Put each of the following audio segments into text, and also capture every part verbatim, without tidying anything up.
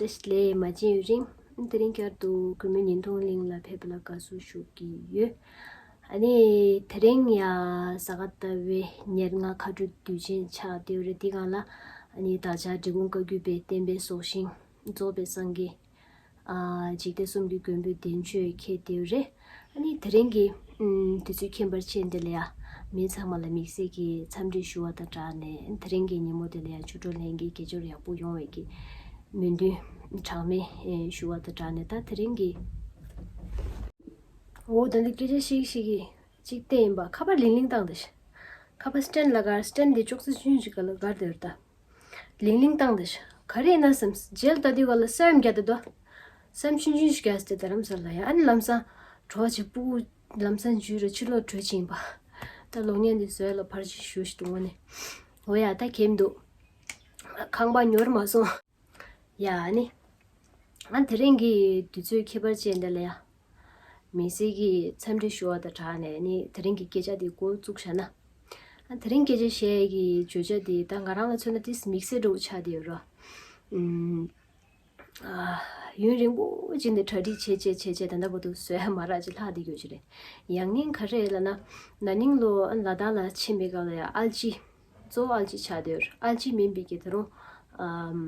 ལས་མ་བྱས་ཡུན་རིང་། དེ་རིང་བསྐྱར་དུ་གུས་མོའི་ཉིན་ཐོང་གླིང་ལ་ཕེབས་པ་ལ་དགའ་བསུ་ཞུ་གི་ཡོད། ཨ་ནི་དེ་རིང་ཡ་གཟའ་སྐར་ཟླ་བའི་ཉེར་ལྔ་ཁ་སྤྲོད་དུས་ཆེན་ཆགས་བསྡད་ཡོད་རེད། འདི་སྒང་ལ་ཨ་ནི་བདག་ཅག་འབྲི་གུང་བཀའ་བརྒྱུད་པའི་བསྟན་པའི་སྲོག་ཤིང་རྫོགས་པའི་སངས་རྒྱས། ཨ་འཇིག་རྟེན་གསུམ་གྱི་མགོན་པོའི་བདེན་བརྗོད་འཁྱེར་བསྡད་ཡོད་རེད། ཨ་ནི་དེ་རིང་གི་ཨམ་དུས་ཚོད་ཁྱད་པར་ཅན་འདི་ལ་ཡ་མི་ཚང་མ་ལ་དམིགས་བསལ་གྱི་འཚམས་འདྲི་ཞུ་བ་དང་སྦྲགས་ནས། དེ་རིང་གི་ཉིན་མོ་འདི་ལ་ཡ་ཆོས་གྲོགས་ལྷན་རྒྱས་དགེ་སྦྱོར་ཡག་པོ་ཡོང་བའི་གི་སྨོན་འདུན་གྲངས་མེད་ཨེ་ཞུ་བ་དང་སྦྲགས་ནས། ད་དེ་རིང་གི་འོ་ད་འདི་སྐད་ཆ་ཤིག་ཤིག་གི་ཅིག་བལྟས་ཡིན་པ། ཁ་པར་ལིང་ལིང་བཏང་དེ་ཤི། ཁ་པར་སི་ཊེན་ལ་གར་སི་ཊེན་འདི་ཅོག་ཙེ་ཆུང་ཆུང་ཞིག་ག་ལ་གར་དེ་ར་ད། ལིང་ལིང་བཏང་དེ་ཤི། ག་རེ་ཡིན་ན་བསམ། རྗེས་ལ་ལྟ་དུས་ག་ལ་སེམས་རྒྱ་དེ་དོ། སེམས་ཆུང་ཆུང་ཞིག་རྒྱ་སྟེ་རྡ་རམ་ས་ལ་ཡ། ཨ་ནི་ལམ་སང་གྲོགས་ཅིག་སྤུ་གུ་ལམ་སང་འཇུས་ར་ཕྱི་ལོགས་བྲོས་ཕྱིན་པ། ད་གློག་བརྙན་འདི་བཟོས་ལ་ཕར་ཅིག་ཞུ་ཞིག་འདུག་ངོ་ནས། འོ་ཡ་ད་གེམ་འདུག་ཁང་པ་ཉོར་མ་སོང་། ཡ་ཨ་ནི། ཨ་དེ་རིང་གི་དུས་ཚོད་ཁྱད་པར་ཅན་འདི་ལ་ཡ། མི་སེར་གྱི་འཚམས་འདྲི་ཞུ་བ་དང་སྦྲགས་ནས་ནི་དེ་རིང་གི་སྐད་ཆ་དེ་འགོ་བཙུགས་བྱ་ན། ཨ་དེ་རིང་སྐད་ཆ་བཤད་ཀྱི་བརྗོད་བྱ་དེ་ད་ང་རང་ལ་མཚོན་ན་ཏིས་དམིགས་བསལ་འདྲ་བོ་ཆགས་བསྡད་ཡོད་ར། ཨུམ། ཨ་ཡུན་རིང་པོ་ཅིག་ནས་གྲ་སྒྲིག་བྱས་བྱས་བྱས་བྱས་ད་ལྟ་བར་དུ་བཟོས་མ་རག་ཅིག་ལྷག་བསྡད་ཡོད་ཅིག་རེད། ཡང་སྙིང་ག་རེ་ལབ་ན། ན་ནིང་ལོ་ལ་དྭགས་ལ་ཕྱིན་པའི་སྐབས་ལ་ཡ་ཨལ་ཅི། གཙོ་བོ་ཨལ་ཅི་ཆགས་བསྡད་ཡོད་རེད། ཨལ་ཅི་མིན་པའི་གི་ད་རུང་ཨམ་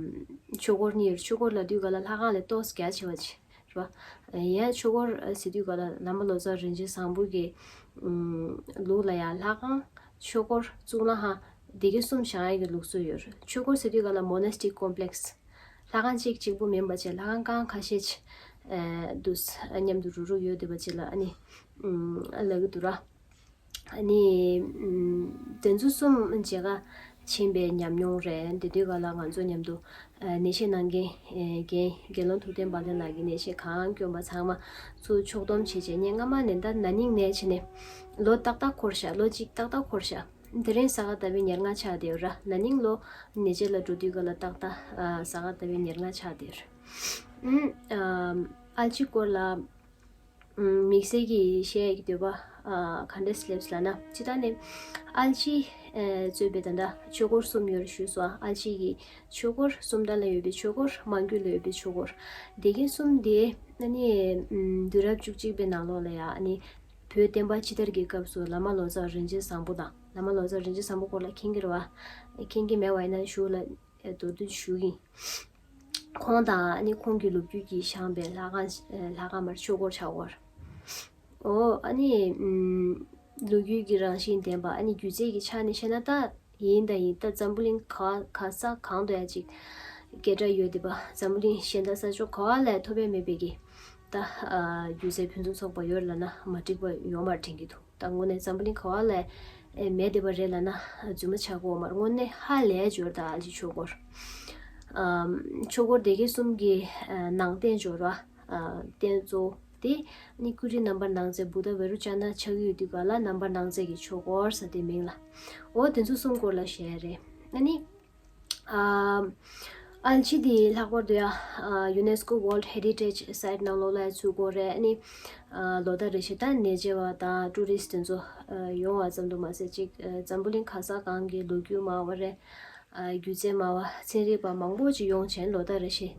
ཆོས་འཁོར་གཉིས་ཡོད་རེད། ཆོས་འཁོར་ལབ་དུས་ག་ལ་ལྷ་ཁང་ལས་ཏོག་ཙམ་རྒྱ་ཆེ་བ་ཅིག་རེད་བ། ཡང་ཆོས་འཁོར་ཟེར་དུས་ག་ལ་བླ་མ་ལོ་ཙཱ་རིན་ཆེན་བཟང་པོ་གི་ཨམ་ལུགས་ལ་ཡང་ལྷ་ཁང་ཆོས་འཁོར་གཙུག་ལག་ཁང་སྡེ་དགེ་གསུམ་བཞེངས་ཡག་གི་ལུགས་སྲོལ་ཡོད་རེད། ཆོས་འཁོར་ཟེར་དུས་ག་ལ་མོ་ནེ་སི་ཊིག་ཀོམ་པི་ལེག་སི། ལྷ་ཁང་གཅིག་གཅིག་པུ་མིན་པ་བྱས་ལྷ་ཁང་ཁང་ཁ་ཤས་ཅིག་ཨ་འདུག་སེ་མཉམ་དུ་རུག་རུག་ཡོད་བསྡད་པ་ཅིག་ལ་ཨ་ནི་ཨམ་ལབ་ཀྱི་འདུག་ར། ཨ་ནི་ཨམ་དེ་ཚོ་གསུམ་མཇལ་ཁ་ཕྱིན་པའི་ཉམས་མྱོང་རེད། དེ་དུས་ག་ལ་ང་ཚོ་མཉམ་དུ་ཨ་ནད་གཞི་ན་མཁན་ཨེ་རྒན་དགེ་སློང་ཐུབ་བསྟན་དཔལ་ལྡན་ལགས་ཀྱིས་ནད་གཞི་གང་བསྐྱོན་པ་ཚང་མ་ཚུར་ཕྱོགས་བསྡོམས་བྱས་བྱས། ངས་སྔ་མ་ནས་ད་ན་ནིང་ནས་བྱས་ནས་ལོ་ཏག་ཏག་འཁོར་ཤག་ལོ་གཅིག་ཏག་ཏག་འཁོར་ཤག་དེ་རིང་གཟའ་སྐར་ཟླ་བའི་ཉེར་ལྔ་ཆགས་བསྡད་ཡོད་ར། ན་ནིང་ལོ་ནད་དཔྱད་ལ་འགྲོ་དུས་ག་ལ་ཏག་ཏག་ཨ་གཟའ་སྐར་ཟླ་བའི་ཉེར་ལྔ་ཆགས་བསྡད་ཡོད་ར། ཨུམ་ཨམ་ཨལ་ཅི་སྐོར་ལ་ཨམ་དམིགས་བསལ་གྱི་བཤད་ཡག་གི་འདོད་པ་ཨ་ག་འདྲས་སླེབས་ལབ་ན། སྤྱིར་བཏང་ནས་ཨལ་ཅི་ཨེ་གཙོས་པའི་ད་ལྟ་ཆོས་འཁོར་གསུམ་ཡོད་རེད་ཞུས་སོང་། ཨལ་ཅི་གི་ཆོས་འཁོར། སུམ་མདའ་ལ་ཡོད་པའི་ཆོས་འཁོར། མང་རྒྱུད་ལ་ཡོད་པའི་ཆོས་འཁོར། སྡེ་དགེ་གསུམ་དེ་ཨ་ནི་ཨམ་དུས་རབས་བཅུ་གཅིག་པའི་ནང་ལོགས་ལ་ཡ་ཨ་ནི་བོད་བསྟན་པ་ཕྱི་དར་གྱི་སྐབས་སུ་བླ་མ་ལོ་ཙཱ་རིན་ཆེན་བཟང་པོ་དང་། བླ་མ་ལོ་ཙཱ་རིན་ཆེན་བཟང་པོ་སྐོར་ལ་མཁྱེན་གྱི་རེད་བ། མཁྱེན་གྱི་མེད་པ་ཡིན་ན་ཞུ་ལ་མདོར་བསྡུས་ཞུ་གི་ཡིན། ཁོང་དང་ཨ་ནི་ཁོང་གི་ལོ་རྒྱུས་ཀྱིས་བཞེངས་པའི་ལྷ་ཁང་། ལྷ་ཁང་མར་ཆོས་འཁོར་ཆགས་ཡོད་རེད། ཨོ་ཨ་ནི་ཨམ་ལོ་རྒྱུས་ཀྱི་རང་བཞིན་ལྡན་པ། ཨ་ནི་སྒྱུ་རྩལ་གྱི་ཆ་ནས་བཤད་ན་ད་ཡིན་ད་ཡིན། ད་འཛམ་བུ་གླིང་ག་ག་ས་གང་དུ་ཡ་ཅིག་སྐད་གྲགས་ཡོད་བསྡད་པ། འཛམ་བུ་གླིང་གཞན་དག་ས་ཕྱོགས་ག་བ་ལ་ཡ་ཐོབ་ཡ་མེད་པའི་གི་ད་ཨ་སྒྱུ་རྩལ་ཕུན་སུམ་ཚོགས་པ་ཡོད་རེད་ལབ་ན་མ་འགྲིག་པ་ཡོད་མ་རེད་དྲན་གྱི་འདུག་ད་དངོས་གནས་འཛམ་བུ་གླིང་ག་བ་ལ་ཡ་མེད་བསྡད་པ་རེད་ལབ་ན་རྫུན་མ་ཆགས་ཀྱི་ཡོད་མ་རེད། དངོས་གནས་ཧ་ལས་ཡོད་རེད། ད་ཨལ་ཅི་ཆོས་འཁོར། ཨམ་ཆོས་འཁོར་སྡེ་དགེ་གསུམ་གྱི་ཨ་ནང་རྟེན་འབྱོར་བ། ཨ་རྟེན་གཙོ་བོ་དེ་ནི་ཀུ་རི་རྣམ་པར་སྣང་མཛད་བུདྡྷ་ཝེ་རོ་ཙ་ན་ཆགས་ཀྱི་ཡོད་དུས་ག་ལ་རྣམ་པར་སྣང་མཛད་ཀྱི་ཆོས་འཁོར་ཟེར་དེ་མིང་ལ། འོ་དེ་ཚོ་གསུམ་སྐོར་ལ་བཤད་ཡ་རེད། ཨ་ནི་ཨ་ཨལ་ཅི་དེ་ལྷག་པར་དུ་ཡ་ཨ་ཡུ་ནེ་སི་ཀོ་World Heritage Site ནང་ལོགས་ལ་ཚུད་ཀྱི་ཡོད་རེད། ཨ་ནི་ཨ་ལོ་ལྟར་རེ་བཞིན་ད་ནས་མཇལ་བ་དང་ཊུ་རི་སི་ཊི་དེ་ཚོ་ཨ་ཡོང་བ་ཙམ་དུ་མ་ཟད་ཅིག་ཨ་འཛམ་བུ་གླིང་ག་ས་གང་གི་ལོ་རྒྱུས་སྨྲ་བ་རེད། ཨ་སྒྱུ་རྩལ་སྨྲ་བ། ཚན་རིག་པ་མང་པོ་ཅིག་ཡོང་བྱས་ལོ་ལྟར་རེ་བཞིན་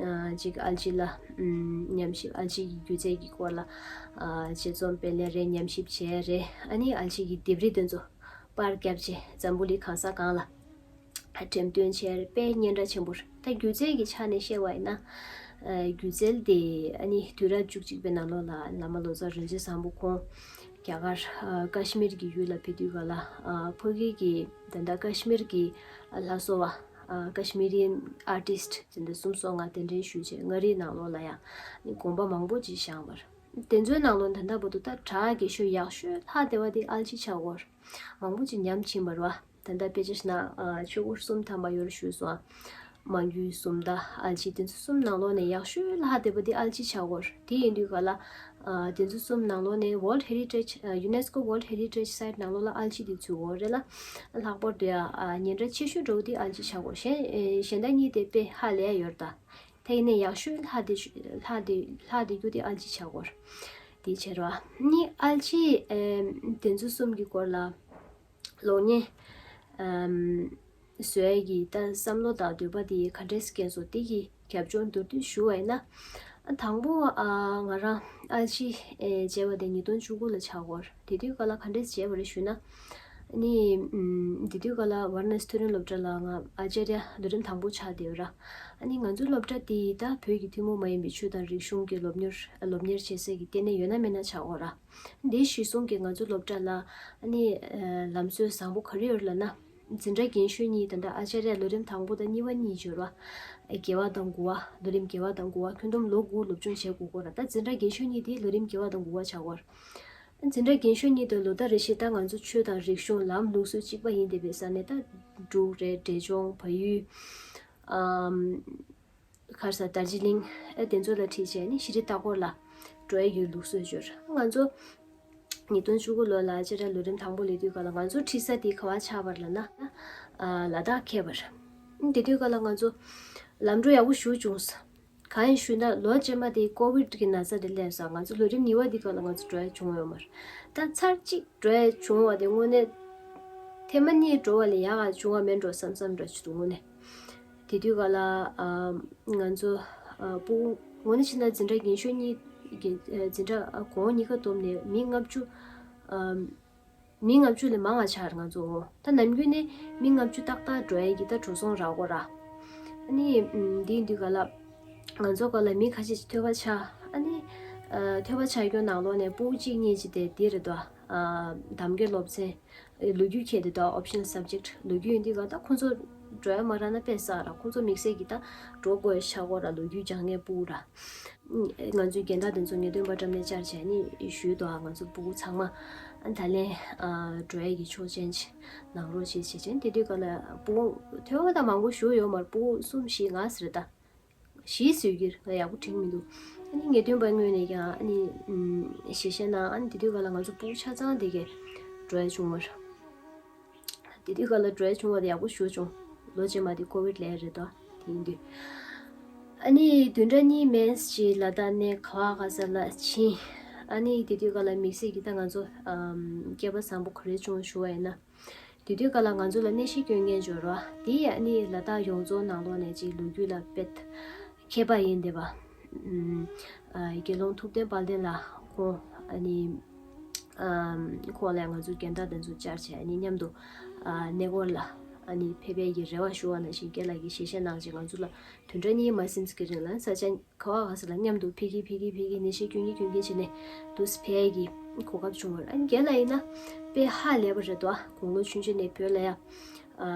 ཨ་ཅིག་ཨལ་ཅི་ལ་ཨམ་ཉམས་ཞིབ། ཨལ་ཅི་གི་སྒྱུ་རྩལ་གྱི་སྐོར་ལ་ཨ་དཔྱད་རྩོམ་སྤེལ་ཡ་རེད། ཉམས་ཞིབ་བྱེད་ཡ་རེད། ཨ་ནི་ཨལ་ཅི་གི་ལྡེབས་རིས་དེ་ཚོ་པར་བརྒྱབ་བྱས་འཛམ་བུ་གླིང་གང་ས་གང་ལ་ཨ་འགྲེམས་སྟོན་བྱས་རེད། དཔེ་སྙན་གྲགས་ཆེན་པོ་རེད། ད་སྒྱུ་རྩལ་གྱི་ཆ་ནས་བཤད་པ་ཡིན་ན། ཨ་སྒྱུ་རྩལ་དེ་ཨ་ནི་དུས་རབས་བཅུ་གཅིག་པའི་ནང་ལོགས་ལ་བླ་མ་ལོ་ཙཱ་རིན་ཆེན་བཟང་པོ་ཁོང་རྒྱ་གར་ཨ་ཀ་ཤི་མིར་གྱི་ཡུལ་ལ་ཕེབས་དུས་ག་ལ་ཨ་ཕ་གི་གི་ད་ལྟ་ཀ་ཤི་མིར་གྱི་ལྷ་བཟོ་བ། ཨ་ཀ་ཤི་མི་རི་ཡན་ཨར་ཊིསི་ཊི་དེ་འདྲ་གསུམ་སོ་ལྔ་གདན་འདྲེན་ཞུས་བྱས་མངའ་རིས་ནང་ལོགས་ལ་ཡང་དགོན་པ་མང་པོ་ཅིག་བཞེངས་པ་རེད། དེ་ཚོའི་ནང་ལོགས་ད་ལྟ་བར་དུ་ད་གྲགས་ཀྱི་ཤོས་ཡག་ཤོས་ལྷག་བསྡད་པ་དེ་ཨལ་ཅི་ཆགས་ཡོད་རེད། མང་པོ་ཅིག་ཉམས་ཕྱིན་པ་རེད་བ། ད་ལྟ་དཔེ་ཆ་བཞག་ན་ཨ་ཆོས་འཁོར་གསུམ་ཐམ་པ་ཡོད་རེད་ཞུས་སོང་ཨ། མང་རྒྱུད་སུམ་མདའ། ཨལ་ཅི་དེ་ཚོ་གསུམ་ནང་ལོགས་ནས་ཡག་ཤོས་ལྷག་བསྡད་པ་དེ་ཨལ་ཅི་ཆགས་ཡོད་རེད། དེ་ཡིན་དུས་ག་ལ་ཨ་དེ་ཚོ་གསུམ་ནང་ལོགས་ནས་World Heritage ཨ་UNESCO World Heritage Site ནང་ལོགས་ལ་ཨལ་ཅི་དེ་ཚུད་ཡོད་རེད་ལ། ལྷག་པར་དུ་ཡ་ཨ་སྙན་གྲགས་ཆེ་ཤོས་འདྲ་བོ་དེ་ཨལ་ཅི་ཆགས་ཡོད་རེད། གཞན་ཨེ་གཞན་དག་གཉིས་དེ་དཔེ་ཧ་ལས་ཡ་ཡོད་རེད་ད། དེ་ཡིན་ནའི་ཡག་ཤོས་ལྷག་བསྡད་ཤོས་ལྷག་བསྡད་ལྷག་བསྡད་རྒྱུ་དེ་ཨལ་ཅི་ཆགས་ཡོད་རེད། དེ་བྱས་རེད་བ། ནི་ཨལ་ཅི་ཨེ་དེ་ཚོ་གསུམ་གྱི་སྐོར་ལ་གློག་བརྙན་ཨམ་བཟོ་ཡས་ཀྱི་ད་བསམ་བློ་དང་འདོད་པ་དེ་ག་འདྲས་སྐྱེས་སོང་། དེ་གི་ རྒྱབ་ལྗོངས་མདོར་བསྡུས་ཞུ་བ་ཡིན་ན། དང་པོ་ཨ་ང་རང་ཨལ་ཅི་ཨེ་བྱས་པ་དེ་ཉིས་སྟོང་བཅུ་དགུ་ལ་ཆགས་ཀྱི་ཡོད་རེད། དེ་དུས་སྐབས་ལ་ག་འདྲས་བྱས་པ་རེད་ཞུས་ན། ཨ་ནི་ཨམ་དེ་དུས་སྐབས་ལ་ཝཱ་ར་ཎ་སི་མཐོ་རིམ་སློབ་གྲྭ་ལ་ང་ཨ་ཅཱརྱ་ལོ་རིམ་དང་པོ་ཆགས་བསྡད་ཡོད་ར། ཨ་ནི་ང་ཚོའི་སློབ་གྲྭ་དེ་ད་བོད་ཀྱི་ཐུན་མོང་མ་ཡིན་པའི་ཆོས་དང་རིག་གཞུང་གི་སློབ་གཉེར་སློབ་གཉེར་བྱེད་སའི་གི་ལྟེ་གནས་ཡོད་ན་མེད་ན་ཆགས་ཀྱི་ཡོད་ར། འདི་གཞིར་བཟུང་གིས་ང་ཚོའི་སློབ་གྲྭ་ལ་ཨ་ནི་ཨ་ལམ་སྲོལ་བཟང་པོ་ག་རེ་ཡོད་ལབ་ན། འཛིན་གྲྭ་རྒན་གཞོན་གཉིས། ད་ལྟ་ཨ་ཅཱརྱ་ལོ་རིམ་དང་པོ་དང་གཉིས་པ་གཉིས་སྦྱོར་བ། དགེ་བ་དང་དགུ་བ། ལོ་རིམ་དགེ་བ་དང་དགུ་བ། ཁྱོན་བསྡོམས་ལོ་དགུ་སློབ་སྦྱོང་བྱེད་དགོས་ཀྱི་ཡོད་ར། ད་འཛིན་གྲྭ་རྒན་གཞོན་གཉིས་དེ་ལོ་རིམ་དགེ་བ་དང་དགུ་བ་ཆགས་ཀྱི་ཡོད་ར། འཛིན་གྲྭ་རྒན་གཞོན་གཉིས་དེ་ལོ་ཟླ་རེ་བཞིན་ད་ང་ཚོ་ཆོས་དང་རིག་གཞུང་ལམ་ལུགས་སྲོལ་གཅིག་པ་ཡིན་བསྡད་པའི་ས་ནས། ད་འབྲུག་རེད། འབྲས་ལྗོངས། བལ་ཡུལ། ཨམ། ག་རེ་ཟེར། དར་ཇི་ལིང་། ཨེ་དེ་ཚོ་ལ་ཁྲིད་བྱས་ནས་ཤེས་རིག་ལྟ་སྐོར་ལ་འགྲོ་ཡ་གི་ལུགས་སྲོལ་སྦྱོར། ང་ཚོ་ཉིས་སྟོང་བཅུ་དགུ་ལོ་ལ་ཨ་ཅཱརྱ་ལོ་རིམ་དང་པོ་སླེབས་དུས་སྐབས་ལ་ང་ཚོ་ཁྲིད་ས་དེ་ག་པར་ཆགས་པ་རེད་ལབ་ན། ཨ་ལ་དྭགས་ཁེལ་བ་རེད། དེ་དུས་སྐབས་ལ་ང་ཚོ་ལམ་འགྲོ་ཡག་པོ་ཞེ་པོ་བྱུང་སོང་། གང་ཡིན་ཞུས་ན། ལོ་རྗེས་མ་དེ་ཀོ་བིཌ་གི་ན་ཚ་དེ་སླེབས་སོང་། ང་ཚོ་ལོ་རིམ་གཉིས་པ་དེ་སྐབས་ལ་ང་ཚོ་འགྲོ་ཡ་བྱུང་ཡོད་མ་རེད། ད་ཚར་གཅིག་འགྲོ་ཡ་བྱུང་བ་དེ་དངོས་གནས་ཐེངས་མ་གཉིས་འགྲོ་བ་ལས་ཡག་ག་བྱུང་བ་མེད་འགྲོ་བསམ་བསམ་འདྲ་ཅིག་འདུག་དངོས་གནས། དེ་དུས་སྐབས་ལ་ཨ་ང་ཚོ་ཨ་སྤུ་གུ་ངོ་ནས་བྱས་ན་འཛིན་གྲྭ་རྒན་གཞོན་གཉིས་ཀྱི་ཨ་འཛིན་གྲྭ་ཨ་གོང་འོག་གཉིས་ཀ་བསྡོམས་ནས་མི་ལྔ་བཅུ། ཨ་མི་ལྔ་བཅུ་ལས་མང་བ་ཆགས་རེད་ང་ཚོ། ད་ནམ་རྒྱུན་ནས་མི་ལྔ་བཅུ་ཏག་ཏག་འགྲོ་ཡ་གི་ད་འགྲོ་སོང་རག་གོ་ར། ཨ་ནི་ཨམ་དེ་ཡིན་དུས་སྐབས་ལ་ང་ཚོ་སྐབས་ལ་མི་ཁ་ཤས་ཅིག་ཐོས་པ་ཆགས། ཨ་ནི་ཨ་ཐོས་པ་ཆགས་རྒྱུ་ནང་ལོགས་ནས་སྤུ་གུ་གཅིག་གཉིས་ཅིག་དེ་དེ་རེད་དོ། ཨ་གདམ་གའི་སློབ་ཚན། ལོ་རྒྱུས་ཁྱེར་དེ་དང་optional subject། ལོ་རྒྱུས་ཡིན་དུས་ག་ད་ཁོང་ཚོ་འགྲོ་ཡ་མ་རག་ན་དཔེ་བསགས་ར། ཁོང་ཚོ་དམིགས་བསལ་གྱི་ད་འགྲོ་དགོས་ཤག་གོ་ར། ལོ་རྒྱུས་སྦྱང་མཁན་སྤུ་གུ་ར། ང་ཚོའི་རྒན་བདག་དེ་ཚོ་ངེས་སྟོན་པ་འགྲམ་ནས་བཅར་བྱས་ནས་ཞུས་དོ། ང་ཚོ་སྤུ་གུ་ཚང་མ་ད་ལན་འགྲོ་ཡ་གི་ཆོག་མཆན་ཅིག་གནང་རོགས་བྱེད་བྱེད་བྱས། དེ་དུས་ག་ལ་སྤུ་གུ་ཐོས་པ་ད་མང་པོ་ཞུ་ཡོད་མ་རེད། སྤུ་གུ་གསུམ་བཞི་ལྔ་ཟེར་ད། ཞེས་ཟེར་གྱི་རེད། ང་ཡག་པོ་དྲན་མི་འདུག་ཨ་ནི་ངེས་སྟོན་པ་ངོས་ནས་ཀྱང་ཨ་ནི་ཞལ་བཞེས་གནང་། ཨ་ནི་དེ་དུས་སྐབས་ལ་ང་ཚོ་སྤུ་གུ་ཆ་ཚང་དེ་གས་འགྲོ་ཡ་བྱུང་བ་རེད། དེ་དུས་སྐབས་ལ་འགྲོ་ཡ་བྱུང་བ་དེ་ཡག་པོ་ཞེ་པོ་བྱུང་། ལོ་རྗེས་མ་དེ་ཀོ་བིཌ་ལས་རེད་དོ། དེ་ཡིན་དུས་ཨ་ནི་བདུན་ཕྲག་གཉིས་མན་ཙམ་ཅིག་ལ་དྭགས་ནས་ག་པ་ག་ས་ལ་ཕྱིན། ཨ་ནི་དེ་དུས་སྐབས་ལ་དམིགས་བསལ་གྱི་ད་ང་ཚོ་ཨམ་སྐལ་པ་བཟང་པོ་ག་རེ་བྱུང་ཞུ་བ་ཡིན་ན། དེ་དུས་སྐབས་ལ་ང་ཚོ་ལ་གནས་བཤད་སྐྱོན་མཁན་འབྱོར་བ་དེ་ཡང་ནི་ལ་དྭགས་ཡོངས་རྫོགས་ནང་ལོགས་ནས་ཅིག་ལོ་རྒྱུས་ལ་དཔེ་མཁས་པ་ཡིན་བསྡད་པ། ཨ་དགེ་སློང་ཐུབ་བསྟན་དཔལ་ལྡན་ལགས་ཁོང་ཨ་ནི་ཨ་ཁོང་ལ་ང་ཚོ་རྒན་བདག་དེ་ཚོ་བཅར་བྱས་ཨ་ནི་མཉམ་དུ་ཨ་གནས་སྐོར་ལ་ཨ་ནི་ཕེབས་པའི་གི་རེ་བ་ཞུ་བ་ནང་བཞིན་རྒན་ལགས་ཀྱིས་ཞལ་བཞེས་གནང་བྱས་ང་ཚོ་ལ་བདུན་ཕྲག་གཉིས་མ་ཟིན་ཙམ་གྱི་རིང་ལ་ས་ཆ་ག་བ་ག་ས་ལ་མཉམ་དུ་ཕེབས་ཀྱིན་ཕེབས་ཀྱིན་ཕེབས་ཀྱིན་གནས་བཤད་སྐྱོན་གྱིན་སྐྱོན་གྱིན་བྱས་ནས་འདུག་སེ་ཕེབས་ཡས་ཀྱི་གོ་སྐབས་བྱུང་བ་རེད། ཨ་ནི་རྒན་ལགས་ཡིན་ན་དཔེ་ཧ་ལས་པ་རེད་དོ། དགུང་ལོ་ཆུང་ཆུང་ནས་བོད་ལ་ཡ་ཨ་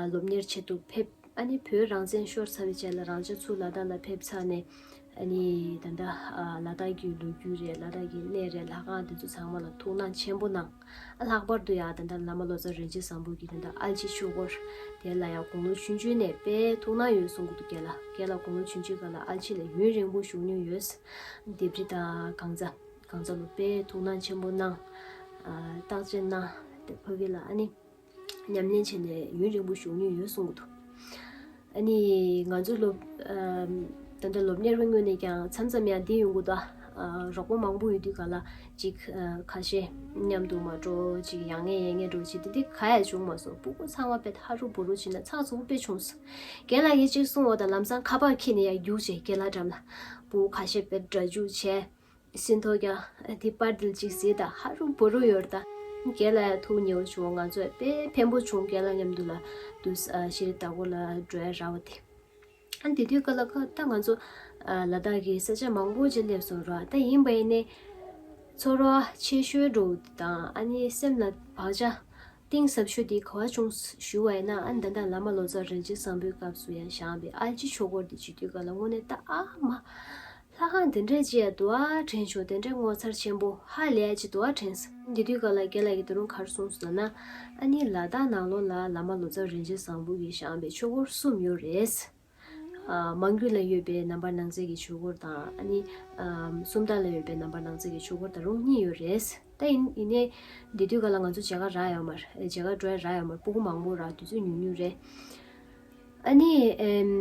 སློབ་གཉེར་བྱེད་དུ་ཕེབས། ཨ་ནི་བོད་རང་བཙན་ཤོར་ཚར་བའི་རྗེས་ལ་རང་ཅག་ཚུར་ལ་དྭགས་ལ་ཕེབས་ཚར་ནས་ཨ་ནི་ད་ལྟ་ཨ་ལ་དྭགས་ཀྱི་ལོ་རྒྱུས་རེད། ལ་དྭགས་ཀྱི་གནས་རེད། ལྷ་ཁང་དེ་ཚོ་ཚང་མ་ལ་ཐུགས་སྣང་ཆེན་པོ་གནང་། ལྷག་པར་དུ་ཡང་ད་ལྟ་བླ་མ་ལོ་ཙཱ་རིན་ཆེན་བཟང་པོ་གིས་ད་ལྟ་ཨལ་ཅི་ཆོས་སྐོར་དེ་ལ་ཡང་དགུང་ལོ་ཆུང་ཆུང་ནས་དཔེ་ཐུགས་སྣང་ཡོད་གསུང་གི་འདུག་རྒན་ལགས། རྒན་ལགས་དགུང་ལོ་ཆུང་ཆུང་སྒང་ལ་ཨལ་ཅི་ལ་ཡུན་རིང་པོ་བཞུགས་མྱོང་ཡོད། ལྡེབས་རིས་དང་གང་ཟག་གང་ཟག་ལ་དཔེ་ཐུགས་སྣང་ཆེན་པོ་གནང་། ཨ་བརྟག་དཔྱད་གནང་། དེ་ཕ་གི་ལ་ཨ་ནི་ཉམས་ལེན་བྱས་ནས་ཡུན་རིང་པོ་བཞུགས་མྱོང་ཡོད་གསུང་གི་འདུག་ཨ་ནི་ང་ཚོ་སློབ་ཨམ་ད་ལྟ་སློབ་གཉེར་བའི་ངོས་ནས་ཀྱང་མཚམས་མཚམས་ཡང་བསྡད་ཡོང་གི་འདུག་ཨ་རོགས་པ་མང་པོ་ཡོད་དུས་ག་ལ་ཅིག་ཨ་ཁ་ཤས་མཉམ་དུ་མ་འགྲོ། ཅིག་ཡང་ངེ་ཡང་ངེ་འགྲོ། ཅིག་དེ་འདྲ་ག་ཡང་བྱུང་མ་སོང་། སྤུ་གུ་ཚང་མ་དཔེ་ཧ་རུ་བུ་རུ་བྱས་ན་ཚགས་ཚུད་པོ་དཔེ་བྱུང་སོང་། རྒན་ལགས་ཀྱིས་ཅིག་གསུངས་འོ་ད་ལམ་སང་ཁ་པར་འཁྱེར་ནས་ཡར་རྒྱུགས་བྱས། རྒན་ལགས་འགྲམ་ལ་སྤུ་གུ་ཁ་ཤས་དཔེ་སྒྲ་འཇུག་བྱས། ཟིན་ཐོ་རྒྱག་དེ་པར་དེ་ལ་ཅིག་གཟིགས་དང་། ཧ་རུ་བུ་རུ་ཡོད་རེད་ད། རྒན་ལགས་ཡང་ཐུགས་མཉེས་པོ་བྱུང་། ང་ཚོ་དཔེ་ཕན་པོ་བྱུང་། རྒན་ལགས་མཉམ་དུ་ལ་དུ་ཤེས་རིག་ལྟ་སྐོར་ལ་འགྲོ་ཡ་རག་པ་དེ། ཨ་དེ་དུས་སྐབས་ལ་ཁ་ད་ང་ཚོ་ལ་དྭགས་ཀྱི་ས་ཆ་མང་པོ་ཅིག་སླེབས་སོང་ར། ད་ཡིན་པ་ཡིན་ནའི་ཚོར་བ་ཆེ་ཤོས་འགྲོ་དང་ཨ་ནི་སེམས་ལ་བག་ཆགས་གཏིང་ཟབ་ཤོས་དེ་ག་བ་བྱུང་ཞུ་བ་ཡིན་ན། ཨ་ནི་ད་ལྟ་བླ་མ་ལོ་ཙཱ་རིན་ཆེན་བཟང་པོའི་སྐབས་སུ་ཡང་བཞེངས་པའི་ཨལ་ཅི་ཆོས་སྐོར་དེ་བྱེད་དུས་སྐབས་ལ་དངོས་གནས་ད་ཨ་མ། ལྷ་ཁང་དེ་འདྲས་ཅིག་ཡ་དུ་བ་དྲན་བྱུང་། དེ་འདྲས་ངོ་མཚར་ཆེན་པོ་ཧ་ལས་ཅིག་དུ་བ་དྲན་སོང་། དེ་དུས་སྐབས་ལ་རྒན་ལགས་ཀྱིས་ད་རུང་ག་རེ་གསུངས་སོང་ལབ་ན། ཨ་ནི་ལ་དྭགས་ནང་ལོགས་ལ་བླ་མ་ལོ་ཙཱ་རིན་ཆེན་བཟང་པོ་གིས་བཞེངས་པའི་ཆོས་སྐོར་གསུམ་ཡོད་རེད། ཨ་མང་རྒྱུད་ལ་ཡོད་པའི་རྣམ་པར་སྣང་མཛད་ཀྱི་ཆོས་སྐོར་དང་། ཨ་ནི་ཨ་སུམ་རྟགས་ལ་ཡོད་པའི་རྣམ་པར་སྣང་མཛད་ཀྱི་ཆོས་སྐོར་ད་རུང་གཉིས་ཡོད་རེད། ད་ཡིན་ཡིན་ནའི་དེ་དུས་སྐབས་ལ་ང་ཚོ་མཇལ་ཁ་རག་ཡོད་མ་རེད། མཇལ་ཁ་འགྲོ་ཡ་རག་ཡོད་མ་རེད། སྤུ་གུ་མང་པོ་ར་དུས་ཚོད་ཉུང་ཉུང་རེད། ཨ་ནི་ཨེམ་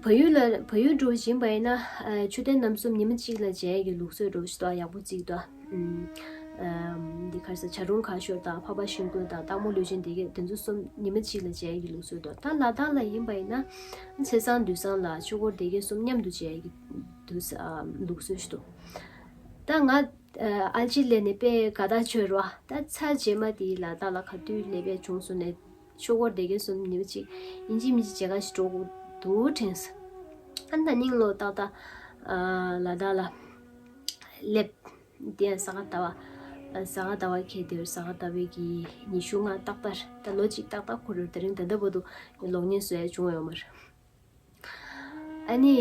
བལ་ཡུལ་ལ་བལ་ཡུལ་འགྲོ་བཞིན་པ་ཡིན་ན། ཨ་མཆོད་རྟེན་རྣམ་གསུམ་ཉི་མ་གཅིག་ལ་མཇལ་ཡས་ཀྱི་ལུགས་སྲོལ་འགྲོ་ཞིག་འདུག་ཡག་པོ་བརྩིས་འདུག་ཨུམ། འདི་ག་རེ་ཟེར། བྱ་རུང་ཁ་ཤོར་དང་འཕགས་པ་ཤིང་ཀུན་དང་སྟག་མོ་ལུས་སྦྱིན་སྡེ་བརྒྱད་དེ་ཚོ་གསུམ་ཉི་མ་གཅིག་ལ་མཇལ་ཡག་གི་ལུགས་སྲོལ་འདུག་ད་ལ་དྭགས་ལ་ཡིན་པ་ཡིན་ན་ཚེས་བཟང་དུས་བཟང་ལ་ཆོས་འཁོར་སྡེ་བརྒྱད་གསུམ་མཉམ་དུ་མཇལ་ཡག་གི་དུས་ལུགས་སྲོལ་ཞིག་འདུག་ད་ང་ཨལ་ཅི་སླེབས་ནས་དཔེ་དགའ་ཐག་ཆོད་རོ། ད་ཚར་རྗེས་མ་དེ་ལ་དྭགས་ལ་ག་དུས་སླེབས་པའི་བྱུང་སོང་ནས་ཆོས་འཁོར་སྡེ་བརྒྱད་གསུམ་ཉི་མ་གཅིག་ཡིན་གཅིག་མིན་གཅིག་མཇལ་ཁ་ཞིག་འགྲོ་དགོས་འདུག་དྲན་སོང་། ཨ་ན་ནིང་ལོ་ཏག་ཏག་ལ་དྭགས་ལ་སླེབས། དེ་ཡང་ས་ག་ཟླ་བ། ས་ག་ཟླ་བ་ཁེལ་དེར་ས་ག་ཟླ་བའི་གི་ཉི་ཤུ་ལྔ་ཏག་ཏག་ད་ལོ་གཅིག་ཏག་ཏག་འཁོར་རེད། དེ་རིང་ད་ལྟ་བར་དུ་གློག་བརྙན་བཟོ་ཡ་བྱུང་ཡོད་མ་རེད། ཨ་ནི་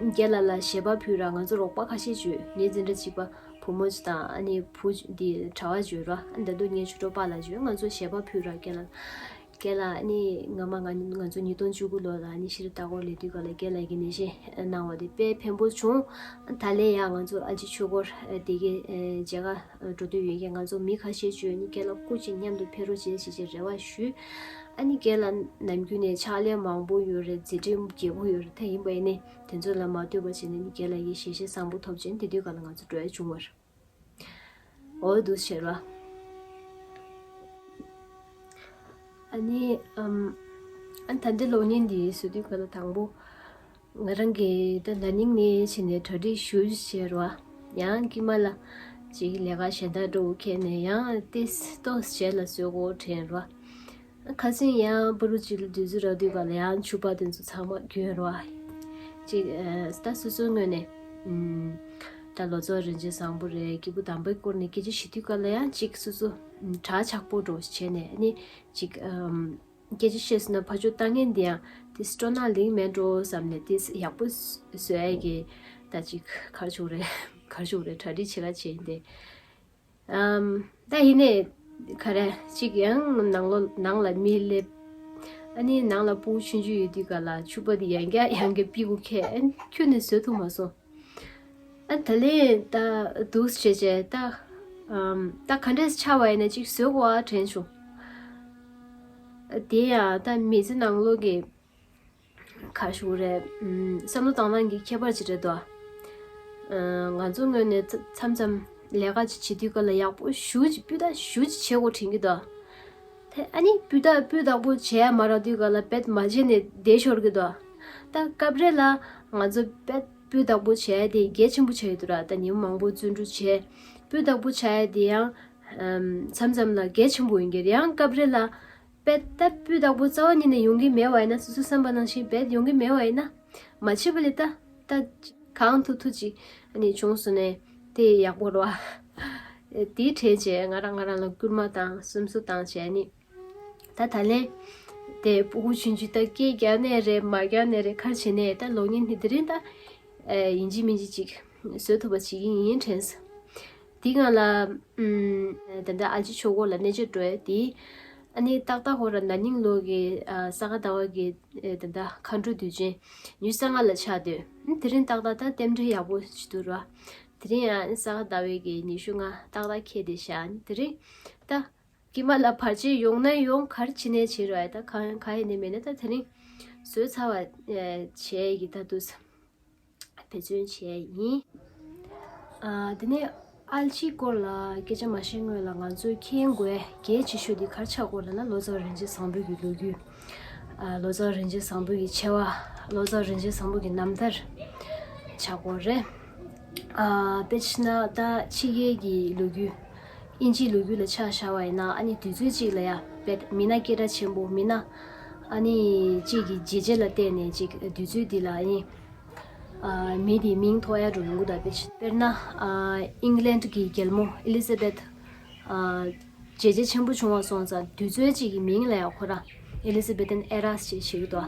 རྒན་ལགས་ལ་ཞལ་པར་ཕུལ་ར། ང་ཚོ་རོགས་པ་ཁ་ཤས་བྱོས། ངའི་འཛིན་གྲྭ་གཅིག་པ་བུ་མོ་ཅིག་དང་ཨ་ནི་བུ་འདི་གྲྭ་བ་བྱོས་ར། ཨ་ནི་ད་དུང་ངའི་ཆོས་གྲོགས་པ་ལ་བྱོས། ང་ཚོ་ཞལ་པར་ཕུལ་ར་རྒན་ལགས། རྒན་ལགས་ཨ་ནི་སྔ་མ་ང་ང་ཚོ་ཉིས་སྟོང་བཅུ་དགུ་ལོ་ལ་ཨ་ནི་ཤེས་རབ་ལྟ་སྐོར་སླེབས་དུས་སྐབས་ལ་རྒན་ལགས་ཀྱིས་ནན་བཤད་གནང་བ་དེ་དཔེ་ཕན་པོ་བྱུང་། ད་ལན་ཡང་ང་ཚོ་ཨ་ཅེ་ཆོས་སྐོར་དེ་གའི་མཇལ་ཁ་འགྲོ་འདོད་ཡོད་མཁན་ང་ཚོ་མི་ཁ་ཤས་བྱོས་ནི་རྒན་ལགས་སྐུ་མཁྱེན་མཉམ་དུ་ཕེབས་རོགས་བྱེད་ཅེས་ཀྱི་རེ་བ་ཞུས། ཨ་ནི་རྒན་ལགས་ནམ་རྒྱུན་ནས་ཕྱག་ལས་མང་པོ་ཡོད་རེད། མཛད་རིམ་རྒྱས་པོ་ཡོད་རེད། ད་ཡིན་པ་ཡིན་ནའི་དེ་ཚོ་ལ་མ་ལྟོས་པ་བྱས་ནས་ནི་རྒན་ལགས་ཀྱི་ཞལ་བཞེས་བཟང་པོ་ཐོབ་བྱས་དེ་དུས་སྐབས་ལ་ང་ཚོ་འགྲོ་ཡ་བྱུང་བ་རེད། འོ་འདུག་ཟེར་བ། ཨ་ནི་ཨམ། ཨ་ད་ལྟའི་གློག་བརྙན་འདི་བཟོ་དུས་སྐབས་ལ་དང་པོ་ང་རང་གིས་ད་ན་ནིང་ནས་བྱས་ནས་གྲ་སྒྲིག་ཞུ་ཟེར་བ། ཡང་དཀྱིལ་མ་ལ་ཅིག་ལས་ཀ་གཞན་དག་འགྲོ་ཁེལ་ནས་ཡང་ཏིས་ཏོས་བྱས་ལ་བཟོ་དགོས་དྲན་བ། ཁ་སང་ཡང་པུ་རུ་གཅིག་ལ་དུས་ཚོད་རག་དུས་སྐབས་ལ་ཡང་ཕྱུ་པ་དེ་ཚོ་ཚང་མ་གྱོན་རོགས། ཅིག་ཨ་ད་སོ་སོའི་ངོས་ནས་ཨམ། ད་ལོ་ཙཱ་བ་རིན་ཆེན་བཟང་པོ་རེད། སྐྱེས་བུ་དམ་པའི་སྐོར་ནས་སྐད་ཆ་བཤད་དུས་སྐབས་ལ་ཡང་ཅིག་སོ་སོ་ཨམ། གྲགས་ཆག་པོ་འགྲོ་བྱས་ནས་ཨ་ནི་ཅིག་ཨམ། སྐད་ཆ་བཤད་སོང་ན་ཕར་ཕྱོགས་ལྟ་མཁན་དེ་ཡང་དེ་སྤྲོ་སྣང་ལེགས་མེད་འགྲོ་བསམ་ནས་དེ་ཡག་པོ་བཟོ་ཡ་གི་ད་ཅིག་ག་རེ་ཞུ་དགོས་རེད། ག་རེ་ཞུ་དགོས་རེད། གྲ་སྒྲིག་བྱེད་ག་བྱས་ཡིན་ཏེ། ཨམ། ད་ཡིན་ནའི་ག་རེ་ཅིག་ཡང་ནང་ལོ་ནང་ལ་མི་སླེབས། ཨ་ནི་ནང་ལ་ཕྲུ་གུ་ཆུང་ཆུང་ཡོད་དུས་སྐབས་ལ་ཕྱུ་པ་དེ་ཡང་བསྐྱར་ཡང་བསྐྱར་ཕྱི་གུ་ཁྱེར་ཁྱོན་ནས་བཟོ་ཐུབ་མ་སོང་། ཨ་ད་ལན་ད་འདུག་བྱས་བྱས་ད་ཨམ། ད་ག་འདྲས་ཆགས་པ་ཡིན་ན་ཅིག་བཟོ་དགོས་ཨ་དྲན་བྱུང་། དེ་ཡང་ད་མི་ཚེ་ནང་ལོགས་ཀྱི་ག་རེ་ཞུ་དགོས་རེད། ཨམ། བསམ་བློ་བཏང་སྟངས་ཀྱི་ཁྱད་པར་ཅིག་རེད་དོ། ཨ། ང་ཚོ་ངོས་ནས་མཚམས་མཚམས་ལས་ཀ་ཅིག་བྱེད་དུས་སྐབས་ལ་ཡག་པོ་ཞེ་ཅིག་སྤུས་དག་ཞེ་ཅིག་བྱེད་དགོས་དྲན་གྱི་འདུག་དེ་ཨ་ནི་སྤུས་དག་སྤུས་དག་པོ་བྱས་མ་རག་དུས་སྐབས་ལ་རྦད་མ་བྱས་ནས་བསྡད་ཤོར་གྱི་འདུག་ད་སྐབས་རེ་ལ་ང་ཚོ་རྦད་སྤུས་དག་པོ་བྱས་དེ་གལ་ཆེན་པོ་ཆགས་ཡོད་འདུག་ར། ད་ཉིན་མོ་མང་པོ་བརྩོན་འགྲུས་བྱས་སྤུས་དག་པོ་བྱས་དེ་ཡང་མཚམས་མཚམས་ལ་གལ་ཆེན་པོ་ཡིན་གྱི་རེད། ཡང་སྐབས་རེ་ལ་དཔེ་ལྟ་སྤུས་དག་པོ་རྩ་བ་ཉིད་ནས་ཡོང་གི་མེད་པ་ཡིན་ན། སོ་སོའི་བསམ་པ་ནང་བཞིན་རྦད་ཡོང་གི་མེད་པ་ཡིན་ན། མ་བྱས་པ་ལས་ད་ད་གང་ཐུབ་ཐུབ་ཅིག་ཨ་ནི་བྱུང་སོང་ནས་དེ་ཡག་པོ་རེད་བ། དེའི་གྲས་བྱས་ང་རང་ང་རང་ལ་སྐུལ་མ་བཏང་སེམས་གསོ་བཏང་བྱས་ནི། ད་ད་ལན་དེ་ཕྲུ་གུ་ཆུང་ཆུང་ད་སྐད་རྒྱག་ནས་རེད་མ་རྒྱག་ནས་རེད་ག་རེ་བྱས་ནས་ད་གློག་བརྙན་དེ་དེ་རིང་ད་ཡིན་གཅིག་མིན་གཅིག་ཅིག་བཟོ་ཐུབ་པ་བྱེད་ཀྱི་ཡིན་དྲན་སོང་། དེའི་སྒང་ལ། ཨམ། ད་ལྟ་ཨལ་ཅི་ཆོས་འཁོར་ལ་གནས་མཇལ་འགྲོ་ཡ་དེ། ཨ་ནི་ཏག་ཏག་ཁོ་རང་ན་ནིང་ལོ་གི་ཨ། ས་ག་ཟླ་བ་གི་ཨེ། ད་ལྟ་མཁའ་འགྲོ་དུས་ཆེན་ཉི་ཤུ་རྩ་ལྔ་ལ་ཆགས་དུས། ཨ། དེ་རིང་ཏག་ཏག་ད་རྟེན་འབྲེལ་ཡག་པོ་ཞིག་འདུག་ར། དེ་རིང་ཡང་ས་ག་ཟླ་བའི་གི་ཉི་ཤུ་ལྔ་ཏག་ཏག་ཁེལ་ཏེ་བཞག་དེ་རིང་ད་དཀྱིལ་མ་ལ་བར་ཆད་ཡོང་ན་ཡོང་ག་རེ་བྱེད་ནའི་བྱེད་རོགས་ཡ། ད་གང་ག་ཡིན་ནའི་མིན་ནའི་ད་དེ་རིང་བཟོས་ཚར་བ་ཨེ། བྱས་ཡི་ད་འདུག་ས། འབད་བརྩོན་བྱས་ཡིན། ཨ། དེ་ནས་ཨལ་ཅིའི་སྐོར་ལ་སྐད་ཆ་མ་བཤད་སྔོན་ལ་ང་ཚོས་མཁྱེན་དགོས་གལ་ཆེ་ཤོས་དེ་ག་རེ་ཆགས་ཀྱི་ཡོད་ལབ་ན་ལོ་ཙཱ་བ་རིན་ཆེན་བཟང་པོ་གི་ལོ་རྒྱུས། ཨ། ལོ་ཙཱ་བ་རིན་ཆེན་བཟང་པོ་གི་ཆེ་བ། ལོ་ཙཱ་བ་རིན་ཆེན་བཟང་པོ་གི་རྣམ་ཐར་ཆགས་ཀྱི་ཡོད་རེད། ཨ། དཔེ་བྱས་ན་ད་ཕྱི་རྒྱལ་གྱི་ལོ་རྒྱུས། དབྱིན་ཇིའི་ལོ་རྒྱུས་ལ་ཆ་བཞག་པ་ཡིན་ན་ཨ་ནི་དུས་ཚོད་གཅིག་ལ་ཡ་དཔེ་མི་སྣ་སྐད་གྲགས་ཆེན་པོ་མི་སྣ་ཨ་ནི་གཅིག་གི་བྱས་རྗེས་ལ་བརྟེན་ནས་གཅིག་དུས་ཚོད་འདི་ལ་ཨ་ནི། ཨ། མི་དེའི་མིང་ཐོགས་ཡ་འགྲོ་ཡོང་གི་འདུག་དཔེ་ཆ་དཔེར་ན། ཨ། ཨིང་ལན་གྱི་རྒྱལ་མོ་ཨེ་ལི་ཛ་བེད། ཨ། བྱས་རྗེས་ཆེན་པོ་བྱུང་བ་སོང་ཙང་དུས་ཚོད་གཅིག་གི་མིང་ལ་ཡང་ཁོ་རང་ཨེ་ལི་ཛ་བེད་ཨེན་ཨེ་ར་ཞེས་བྱེད་ཀྱི་འདུག་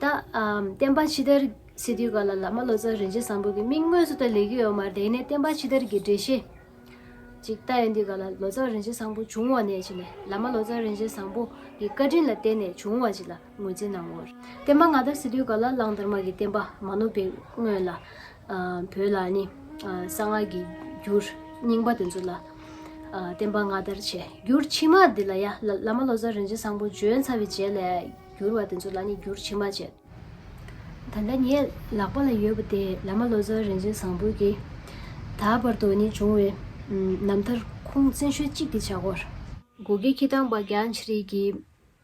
ད། ཨ། བསྟན་པ་ཕྱི་དར་ཟེར་དུས་སྐབས་ལ་བླ་མ་ལོ་ཙཱ་རིན་ཆེན་བཟང་པོ་གི་མིང་དངོས་སུ་ད་ལབ་ཀྱི་ཡོད་མ་རེད། དེ་ནས་བསྟན་པ་ཕྱི་དར་གྱི་འགྲེལ་བཤད། ཅིག་ལྟ་ཡོང་དུས་སྐབས་ལ་ལོ་ཙཱ་བ་རིན་ཆེན་བཟང་པོ་བྱུང་བ་ནས་བྱས་ནས་བླ་མ་ལོ་ཙཱ་བ་རིན་ཆེན་བཟང་པོ་གི་བཀའ་དྲིན་ལ་བརྟེན་ནས་བྱུང་བ་ཅིག་ལ་ངོས་འཛིན་གནང་ངོ་། བསྟན་པ་སྔ་དར་ཟེར་དུས་སྐབས་ལ་གླང་དར་མ་གི་བསྟན་པ་མ་ནུབ་པའི་སྔོན་ལ། ཨ། བོད་ལ་ནི། ཨ། གསང་སྔགས་ཀྱི་འགྱུར་རྙིང་པ་དེ་ཚོ་ལ། ཨ། བསྟན་པ་སྔ་དར་བྱས། འགྱུར་ཕྱི་མ་འདི་ལ་ཡ་བླ་བླ་མ་ལོ་ཙཱ་བ་རིན་ཆེན་བཟང་པོ་བྱོན་ཚར་བའི་རྗེས་ལ་ཡ་འགྱུར་བ་དེ་ཚོ་ལ་ནི་འགྱུར་ཕྱི་མ་བྱས། ད་ལྟ་ངའི་ལག་པ་ལ་ཡོད་པ་དེ་བླ་མ་ལོ་ཙཱ་བ་རིན་ཆེན་བཟང་པོ་གིས་ད་བར་དུ་ནི་བྱུང་བའི་རྣམ་ཐར་ ཁུངས་བཙན་ཤོས་གཅིག་དེ་བྱ་སྐོར། གུ་གེ་ཁྱི་ཐང་པ་རྒྱན་ཆི་རི་གི་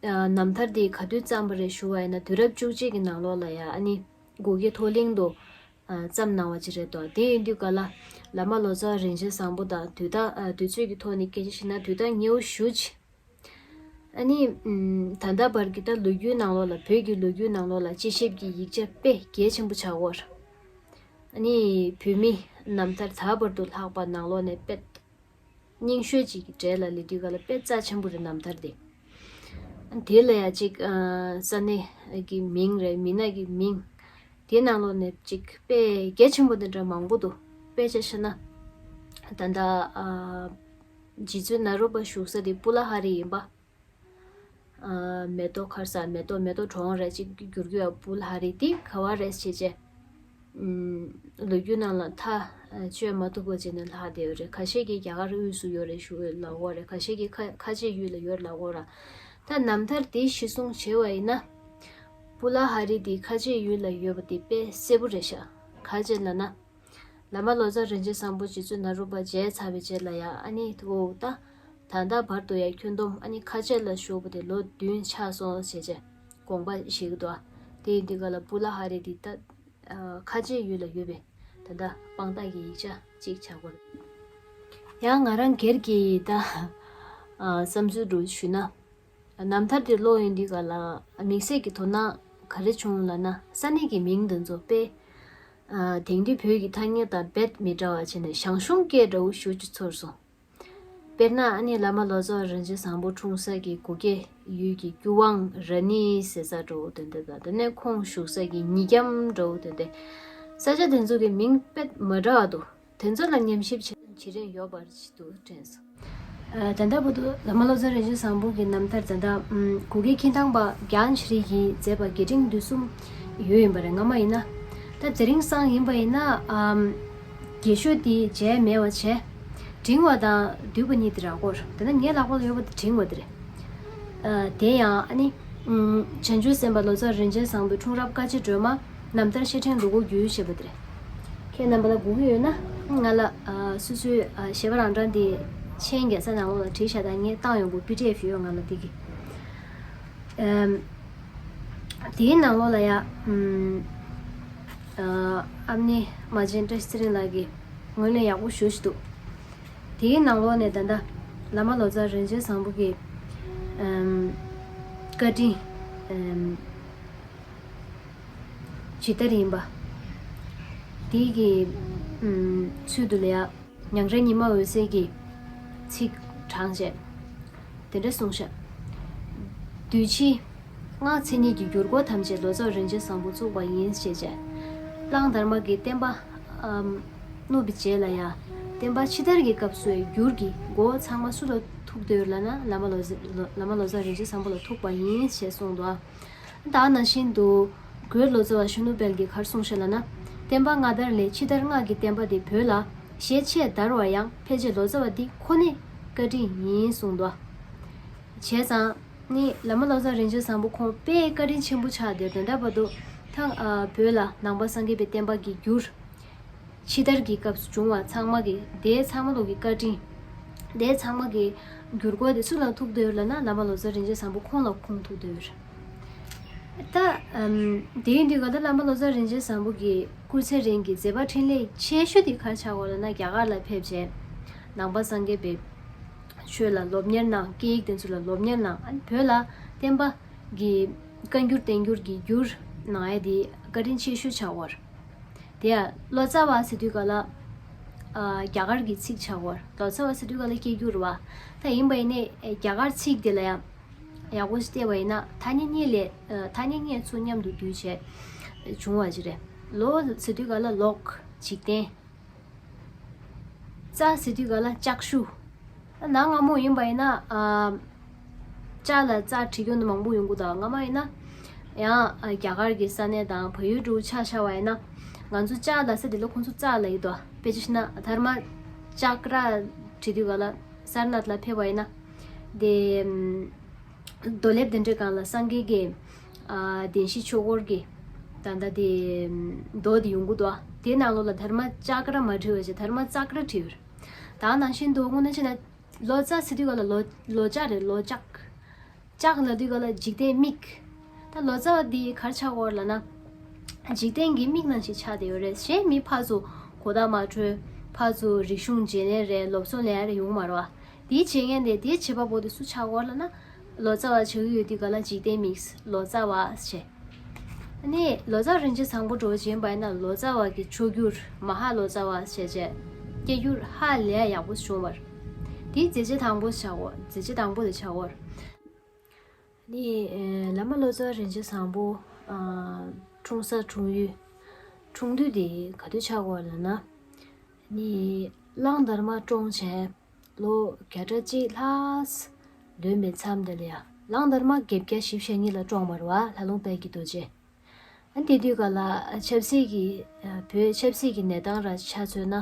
རྣམ་ཐར་དེ་ག་དུས་བརྩམས་པ་རེད་ཞུ་བ་ཡིན་ན། དུས་རབས་བཅུ་གཅིག་གི་ནང་ལོགས་ལ་ཡ། ཨ་ནི་གུ་གེ་མཐོ་གླིང་དུ་བརྩམས་གནང་བ་ཅིག་རེད་དོ། དེ་ཡིན་དུས་ག་ལ་བླ་མ་ལོ་ཙཱ་བ་རིན་ཆེན་བཟང་པོ་དང་དུས་ད་དུས་ཚོད་ཀྱི་ཐོག་ནས་སྐད་ཆ་བཤད་ན་དུས་ད་ཉེ་བོ་ཞེ་ཅིག་ཨ་ནི་ད་ལྟ་བར་གྱི་ད་ལོ་རྒྱུས་ནང་ལོགས་ལ། བོད་ཀྱི་ལོ་རྒྱུས་ནང་ལོགས་ལ་དཔྱད་ཞིབ་ཀྱི་ཡིག་ཆ་དཔེ་གལ་ཆེན་པོ་ཆགས་ཡོད་རེད། ཨ་ནི་བོད་མིའི་རྣམ་ཐར་ད་བར་དུ་ལྷག་པ་ནང་ལོགས་ནས་དཔེ་རྙིང་ཤོས་ཅིག་གི་གྲས་ལ་སླེབས་དུས་ག་ལ་དཔེ་རྩ་ཆེན་པོ་རེད། རྣམ་ཐར་དེ། དེ་ལ་ཡ་ཅིག་ས་གནས་ཀྱི་མིང་རེད། མི་སྣ་གི་མིང་། དེ་ནང་ལོགས་ནས་ཅིག་དཔེ་གལ་ཆེན་པོ་དེ་འདྲ་མང་པོ་འདུག་དཔེ་ཆ་བཤད་ན་ད་ལྟ་རྗེ་བཙུན་ནཱ་རོ་པ་བཞུགས་ས་དེ་པུ་ལ་ཧ་རི་ཡིན་པ། མེ་ཏོག་ཁར་ས། མེ་ཏོག་མེ་ཏོག་གྲོང་རེད། ཅིག་བསྒྱུར་རྒྱུ་ཡ་པུ་ལ་ཧ་རི་དེ་ག་བ་རེད་བྱས་བྱས། ལོ་རྒྱུས་ནང་ལ་ཐག་གཅོད་མ་ཐུབ་པ་བྱས་ནས་ལྷག་བསྡད་ཡོད་རེད། ཁ་ཤས་ཀྱིས་རྒྱ་གར་དབུས་སུ་ཡོད་རེད་ཞུ་ལབ་ཡོད་རེད། ཁ་ཤས་ཀྱིས་ཁ་ཁ་ཆེ་ཡུལ་ལ་ཡོད་ལབ་ཡོད་རེད། ད་རྣམ་ཐར་དེ་གཞི་བཟུང་བྱས་པ་ཡིན་ན། པུ་ལ་ཧ་རི་དེ་ཁ་ཆེ་ཡུལ་ལ་ཡོད་པ་དེ་དཔེ་གསལ་པོ་རེད་ཤག་ག་ཅི་ལབ་ན། བླ་མ་ལོ་ཙཱ་རིན་ཆེན་བཟང་པོ་རྗེ་བཙུན་ནཱ་རོ་པ་མཇལ་ཚར་བའི་རྗེས་ལ་ཡ། ཨ་ནི་ཐུགས་ད་ད་ལྟ་བར་དུ་ཡ་ཁྱོན་བསྡོམས་ཨ་ནི་ཁ་ཆེ་ལ་བཞུགས་པ་དེ་ལོ་བདུན་ཆགས་སོང་ཟེར་བྱས་དགོངས་པ་བཞེས་ཀྱི་འདུག་དེ་ཡིན་དུས་ག་ལ་པུ་ལ་ཧ་རི་དེ་ད་ཁ་ཆེ་ཡུལ་ལ་ཡོད་པའི་ད་ལྟ་དཔང་རྟགས་ཀྱི་ཡིག་ཆ་གཅིག་བྱ་དགོས་རེད། ཡང་ང་རང་སྒེར་གྱི་ད་བསམ་ཚུལ་འདྲ་ཞུས་ན། རྣམ་ཐར་དེ་ཀློག་ཡོང་དུས་ག་ལ་དམིགས་བསལ་གྱི་དོ་སྣང་ག་རེ་བྱུང་ལབ་ན། ས་གནས་ཀྱི་མིང་འདི་ཚོ་དཔེ་དེང་དུས་བོད་ཀྱི་ཐ་སྙད་དང་རྦད་མི་འདྲ་བ་བྱས་ནས་ཞང་ཞུང་སྐད་འདྲ་བོ་ཞེ་ཅིག་ཚོར་སོང་། དཔེར་ན་ཨ་ནི་བླ་མ་ལོ་ཙཱ་བ་རིན་ཆེན་བཟང་པོ་འཁྲུངས་ས་གི་གུ་གེ་ཡུལ་གྱི་རྒྱུ་དབང་ར་ཎི་ཟེར་ས་འདྲ་བོ་དེ་འདྲ་དང་། དེ་ནས་ཁོང་བཞུགས་ས་གི་ཉི་རྒྱམ་འདྲ་བོ་དེ་འདྲ། ས་ཆ་དེ་ཚོ་གི་མིང་དཔེ་མི་འདྲ་བ་འདུག་དེ་ཚོ་ལ་ཉམས་ཞིབ་བྱེད་བྱེད་རན་ཡོད་པ་ཞིག་འདུག་དྲན་སོང་། ཨ། ད་ལྟ་བར་དུ་བླ་མ་ལོ་ཙཱ་རིན་ཆེན་བཟང་པོ་གི་རྣམ་ཐར་ད་ལྟ་ཨམ། གུ་གེ་ཁྱི་ཐང་པ་རྒྱན་ཆི་རི་གིས་མཛད་པ་རྒྱས་འབྲིང་བསྡུས་གསུམ་ཡོད་ཡིན་པ་རེད། སྔ་མ་ཡིན་ན་ད་དེ་རིང་སང་ཡིན་པ་ཡིན་ན་ཨམ། རྒྱས་ཤོས་དེ་མཇལ་མེད་པ་བྱས། འབྲིང་བ་དང་བསྡུས་པ་གཉིས་དེ་རག་གོ། དེ་ན་ངའི་ལག་པ་ལ་ཡོད་པ་དེ་འབྲིང་བ་དེ་རེད། ཨ། དེ་ཡང་ཨ་ནི། ཨུམ། བྱང་ཆུབ་སེམས་དཔའ་ལོ་ཙཱ་རིན་ཆེན་བཟང་པོའི་འཁྲུངས་རབས་བཀའ་བརྒྱད་སྒྲོན་མ་རྣམ་ཐར་བཤད་ཕྲེང་ལོ་གོ་བརྒྱད་ཞེས་པ་དེ་རེད། ཁྱེད་རྣམ་པ་ལ་དགོས་ཀྱི་ཡོད་ན་ང་ལ་ཨ། སོ་སོའི་ཨ། ཞལ་པར་རང་གྲངས་དེ་མཆན་རྒྱག་ས་ནང་ལོགས་ལ་བྲིས་བཞག་དང་། ངས་བཏང་ཡོང་གི་པི་ཌི་ཨེཕ་ཡོད་ང་ལ་དེ་གི། ཨམ། དེའི་ནང་ལོགས་ལ་ཡ། ཨུམ། ཨ། ཨ་ནེ་མ་བྱན་བཀྲ་ཤིས་ཚེ་རིང་ལགས་ཀྱིས་ངོས་ལེན་ཡག་པོ་ཞེ་ཅིག་འདུག་དེའི་ནང་ལོགས་ནས་ད་ལྟ་བླ་མ་ལོ་ཙཱ་རིན་ཆེན་བཟང་པོ་གི་ཨམ། བཀའ་དྲིན་ཨམ། ཇི་ལྟར་ཡིན་པ། དེའི་གི་ཨམ། ཚུལ་དུ་ལ་ཡ། མྱང་འདས་ཉི་མ་འོད་གསལ་གྱིས་ཚིག་དྲངས་བྱས། དེ་འདྲ་གསུངས་ཤག་དུས་ཕྱིས་སྔགས་མཚན་ཉིད་ཀྱི་འགྱུར་སྒོ་ཐམས་ཅད་ལོ་ཙཱ་བ་རིན་ཆེན་བཟང་པོ་བཙུགས་པ་ཡིན་ཞེས་བྱས། གླང་དར་མ་གི་བསྟན་པ་ཨམ། བསྣུབས་པའི་རྗེས་ལ་ཡ། བསྟན་པ་ཕྱི་དར་གྱི་སྐབས་སུ་འགྱུར་གྱི་སྒོ་ཚང་མ་སུ་ལ་ཐུག་བསྡད་ཡོད་ལབ་ན། བླ་མ་ལོ་ཙཱ། བླ་མ་ལོ་ཙཱ་རིན་ཆེན་བཟང་པོ་ལ་ཐུག་པ་ཡིན་ཞེས་གསུངས་འདུག་ད་ནང་བཞིན་དུ་གོས་ལོ་ཙཱ་བ་གཞོན་ནུ་དཔལ་གྱིས་ག་རེ་གསུངས་ཤག་ལབ་ན། བསྟན་པ་སྔ་དར་ལས་ཕྱི་དར་སྔགས་ཀྱི་བསྟན་པ་དེ་བོད་ལ་ཞལ་ཆད་དར་བ་ཡང་ཕལ་ཆེར་ལོ་ཙཱ་བ་འདི་ཁོ་ནའི་བཀའ་དྲིན་ཡིན་གསུངས་འདུག་བྱས་ཙང་ནི་བླ་མ་ལོ་ཙཱ་རིན་ཆེན་བཟང་པོ་ཁོང་དཔེ་བཀའ་དྲིན་ཆེན་པོ་ཆགས་བསྡད། དོན་དག་བར་དུ་ཐང་ཨ། བོད་ལ་ནང་པ་སངས་རྒྱས་པའི་བསྟན་པ་གི་འགྱུར། ཕྱི་དར་གྱི་སྐབས་སུ་བྱུང་བ་ཚང་མ་གི་དེ་ཚང་མ་ལོ་གི་བཀའ་དྲིན། དེ་ཚང་མ་གི་འགྱུར་སྒོ་དེ་སུ་ལ་ཐུག་བསྡད་ཡོད་ལབ་ན། བླ་མ་ལོ་ཙཱ་རིན་ཆེན་བཟང་པོ་ཁོང་ལ་ཁུངས་ཐུག་བསྡད་ཡོད་རེད། ད་ཨམ། དེ་ཡིན་དུས་ག་ད་བླ་མ་ལོ་ཙཱ་རིན་ཆེན་བཟང་པོ་གི་སྐུ་ཚེ་རིང་གི་མཛད་པ་འཕྲིན་ལས་ཆེ་ཤོས་དེ་ག་རེ་ཆགས་ཡོད་ལབ་ན། རྒྱ་གར་ལ་ཕེབས་བྱས་ནང་པ་སངས་རྒྱས་པའི་ཆོས་ལ་སློབ་གཉེར་གནང་། སྐད་ཡིག་དེ་ཚོ་ལ་སློབ་གཉེར་གནང་། ཨ་ནི་བོད་ལ་བསྟན་པ་གི་བཀའ་འགྱུར་བསྟན་འགྱུར་གྱི་འགྱུར་གནང་ཡ་དེ་བཀའ་དྲིན་ཆེ་ཤོས་ཆགས་ཡོད་རེད། དེ་ཡང་ལོ་ཙཱ་བ་ཟེར་དུས་ག་ལ་ཨ། རྒྱ་གར་གྱི་ཚིག་ཆགས་ཡོད་རེད། ལོ་ཙཱ་བ་ཟེར་དུས་ག་ལ་སྐད་འགྱུར་བ། ད་ཡིན་པ་ཡིན་ནའི་རྒྱ་གར་ཚིག་དེ་ལ་ཡང་ཡག་པོ་ཞིག་བལྟས་པ་ཡིན་ན་ཐ་སྙད་གཉིས་ལས་ཨ། ཐ་སྙད་གཉིས་ཚུར་མཉམ་དུ་བསྡུས་བྱས་བྱུང་བ་ཅིག་རེད། ལོ་ཟེར་དུས་ག་ལ་ལོག་འཇིག་རྟེན། ཙཱ་ཟེར་དུས་ག་ལ་ལྕགས་ཞུ། ནང་སྔ་མོ་ཡིན་པ་ཡིན་ན་ཨ། ལྕགས་ལ་ཙཱ་བྲིས་རྒྱུ་འདི་མང་པོ་ཡོང་གི་འདུག་སྔ་མ་ཡིན་ན་ཡང་ཨ། རྒྱ་གར་གྱི་ས་གནས་དང་བལ་ཡུལ་འདྲ་བོ་ཆ་བཞག་པ་ཡིན་ན། ང་ཚོ་ལྕགས་ལ་ཟེར་དེ་ལ་ཁོང་ཚོ་ཙཱ་ལབ་ཀྱི་འདུག་དཔེ་ཆ་བཞག་ན་དྷརྨ་ཅཀྲ་བྲིས་དུས་ག་ལ་སར་ནཱཐ་ལ་ཕེབས་པ་ཡིན་ན། དེ་རྡོ་ལེབ་དེ་འདྲའི་སྒང་ལ་སངས་རྒྱས་ཀྱི་ཨ། བདེན་བཞིའི་ཆོས་འཁོར་གྱི་ད་ལྟ་དེ་མདོ་དེ་ཡོང་གི་འདུག་དེའི་ནང་ལོགས་ལ་དྷརྨ་ཅཀྲ་མ་བྲིས་པ་བྱས། དྷརྨ་ཙཀྲ་བྲིས་ཡོད། ད་ནང་བཞིན་དུ་དངོས་གནས་བྱས་ན་ ལོ་ཙཱ་ཟེར་དུས་ག་ལ་ལོ་ལོ་ལྕགས་རེད། ལོ་ལྕགས། ལྕགས་ལབ་དུས་ག་ལ་འཇིག་རྟེན་མིག་ད་ལོ་ཙཱ་བ་འདི་ག་རེ་ཆགས་ཀྱི་ཡོད་རེད་ལབ་ན། འཇིག་རྟེན་གྱི་མིག་ནང་བཞིན་ཆགས་བསྡད་ཡོད་རེད། གཞན་མི་ཕར་ཚུར་གོ་བརྡ་མ་འཕྲོད། ཕར་ཚུར་རིག་གཞུང་བརྗེ་ལེན་རེད། སློབ་གསོ་ལེན་ཡ་རེད་ཡོང་མ་རེད་བ། དེའི་བྱེད་མཁན་དེ་དེའི་བྱེད་པ་པོ་དེ་སུ་ཆགས་ཀྱི་ཡོད་རེད་ལབ་ན། ལོ་ཙཱ་བ་ཆགས་ཀྱི་ཡོད་དུས་ག་ལ་འཇིག་རྟེན་མིག་ལོ་ཙཱ་བ་ཞེས། ཨ་ནི་ལོ་ཙཱ་རིན་ཆེན་བཟང་པོ་འདྲ་བོ་ཅིག་ཡིན་པ་ཡིན་ན། ལོ་ཙཱ་བ་གི་མཆོག་གྱུར་མ་ཧཱ་ལོ་ཙཱ་བ་ཞེས་བྱས་སྐད་སྒྱུར་ཧ་ལས་ཡག་པོ་བྱུང་བ་རེད། དེའི་མཛད་རྗེས་དང་པོ་ཆགས་པ། མཛད་རྗེས་དང་པོ་དེ་ཆགས་པ་རེད། ནི་ཨེ་བླ་མ་ལོ་ཙཱ་རིན་ཆེན་བཟང་པོ་ཨ་འཁྲུངས་ས་འཁྲུངས་ཡུལ། འཁྲུངས་དུས་དེ་ག་དུས་ཆགས་པ་ལབ་ན། ནི་གླང་དར་མ་བཀྲོངས་བྱས་ལོ་བརྒྱ་ཕྲག་གཅིག་ལྷག་ལོན་པའི་མཚམས་དེ་ལ་ཡ། གླང་དར་མ་བརྒྱད་བརྒྱ་བཞི་བཅུ་ཞེ་གཉིས་ལ་བཀྲོངས་པ་རེད་བ། ལྷ་ལུང་དཔལ་གྱི་རྡོ་རྗེ། ཨ་དེ་དུས་ག་ལ་ཆབ་སྲིད་ཀྱི་ཨ་བོད་ཆབ་སྲིད་ཀྱི་གནས་སྟངས་ར་ཆ་མཚོན་ན།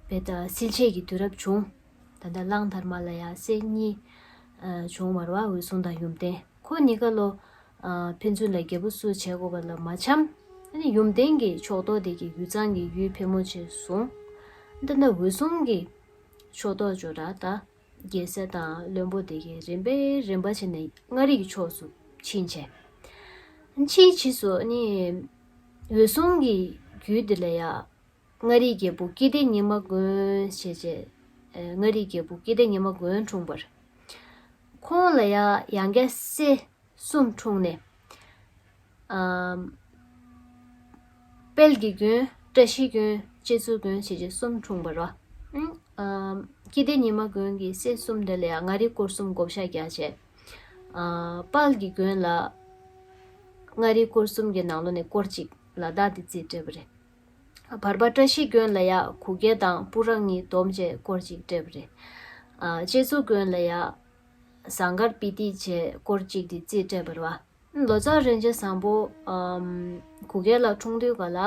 དཔེ་ད་སིལ་ཆད་ཀྱི་དུས་རབས་བྱུང་། ད་ལྟ་གླང་དར་མ་ལ་ཡ་སྲས་གཉིས་ཨ་བྱུང་བ་རེད་བ། འོད་སྲུང་དང་ཡུམ་བརྟན། ཁོ་གཉིས་ཀ་ལོ་ཨ་ཕན་ཚུན་ལ་རྒྱལ་པོ་སུ་བྱེད་དགོས་པ་ལ་མ་འཆམ། ཨ་ནི་ཡུམ་བརྟན་གྱི་ཕྱོགས་གཏོགས་དེ་གི་ཡུལ་གཙང་གི་ཡུལ་ཕལ་མོ་ཆེ་བཟུང་། ད་ལྟ་འོད་སྲུང་གི་ཕྱོགས་གཏོགས་ཇོ་ར་ད། རྒྱལ་སྲས་དང་བློན་པོ་དེ་གའི་རིམ་པས་རིམ་པ་བྱས་ནས་མངའ་རིས་ཀྱི་ཕྱོགས་སུ་ཕྱིན་བྱས། ཕྱིན་ཕྱིས་སུ་ནི་འོད་སྲུང་གི་རྒྱུད་དེ་ལ་ཡ་མངའ་རིས་རྒྱལ་པོ་སྐྱིད་ལྡེ་ཉི་མ་མགོན་ཞེས་བྱས། ཨེ་མངའ་རིས་རྒྱལ་པོ་སྐྱིད་ལྡེ་ཉི་མ་མགོན་འཁྲུངས་པ་རེད། ཁོང་ལ་ཡ་ཡང་བསྐྱར་སྲས་གསུམ་འཁྲུངས་ནས། ཨམ། དཔལ་གྱི་མགོན། བཀྲ་ཤིས་མགོན། ལྕེ་བཙུན་མགོན་བྱས་བྱས་གསུམ་འཁྲུངས་པ་རེད། ཨང་། ཨམ། སྐྱིད་ལྡེ་ཉི་མ་མགོན་གྱི་སྲས་གསུམ་དེ་ལ་ཡང་མངའ་རིས་སྐོར་གསུམ་བགོ་བཤའ་རྒྱག་བྱས། ཨ། དཔལ་གྱི་མགོན་ལ་མངའ་རིས་སྐོར་གསུམ་གྱི་ནང་ལོགས་ནས་སྐོར་གཅིག་ལ་དྭགས་དེ་རྩིས་སྤྲད་པ་རེད། བར་པ་བཀྲ་ཤིས་མགོན་ལ་ཡང་གུ་གེ་དང་སྤུ་ར་གཉིས་བསྡོམས་བྱས་སྐོར་གཅིག་སྤྲད་པ་རེད། ཨ། ལྕེ་བཙུན་མགོན་ལ་ཡང་ཟངས་དཀར་སྤི་ཏི་བྱས་སྐོར་གཅིག་དེ་རྩིས་སྤྲད་པ་རེད་བ། ལོ་ཙཱ་རིན་ཆེན་བཟང་པོ། ཨམ། གུ་གེ་ལ་འཁྲུངས་དུས་ག་ལ།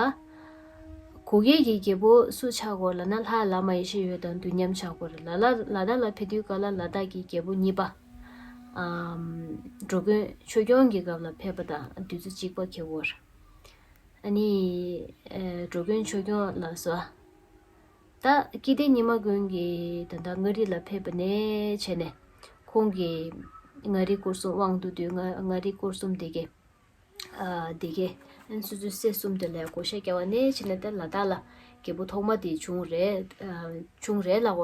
གུ་གེ་གི་རྒྱལ་པོ་སུ་ཆགས་ཀྱི་ཡོད་ལབ་ན། ལྷ་བླ་མ་ཡེ་ཤེས་འོད་དང་དུས་མཉམ་ཆགས་ཀྱི་ཡོད་རེད། ལ་ལ་ལ་དྭགས་ལ་ཕེབས་དུས་ག་ལ་ལ་དྭགས་ཀྱི་རྒྱལ་པོ་གཉིས་པ། ཨམ། འགྲོ་མགོན་ཆོས་སྐྱོང་གི་སྐབས་ལ་ཕེབས་པ་དང་དུས་ཚོད་གཅིག་པ་ཁེལ་ཡོད་རེད། ཨ་ནི། ཨེ། འགྲོ་མགོན་ཆོས་སྐྱོང་ལ་སོགས། ད་སྐྱིད་ལྡེ་ཉི་མ་མགོན་གྱིས་ད་ལྟ་མངའ་རིས་ལ་ཕེབས་པ་ནས་བྱས་ནས། ཁོང་གིས་མངའ་རིས་སྐོར་གསུམ་དབང་བསྡུ་དུས། མངའ་མངའ་རིས་སྐོར་གསུམ་དེ་གའི། ཨ། དེ་གའི་སོ་སོའི་སྲས་གསུམ་དེ་ལ་བགོ་བཤའ་བརྒྱབ་པ་ནས་བྱས་ནས། ད་ལ་དྭགས་ལ་རྒྱལ་པོ་ཐོག་མ་དེ་བྱུང་རེད། ཨ། བྱུང་རེད་ལབ་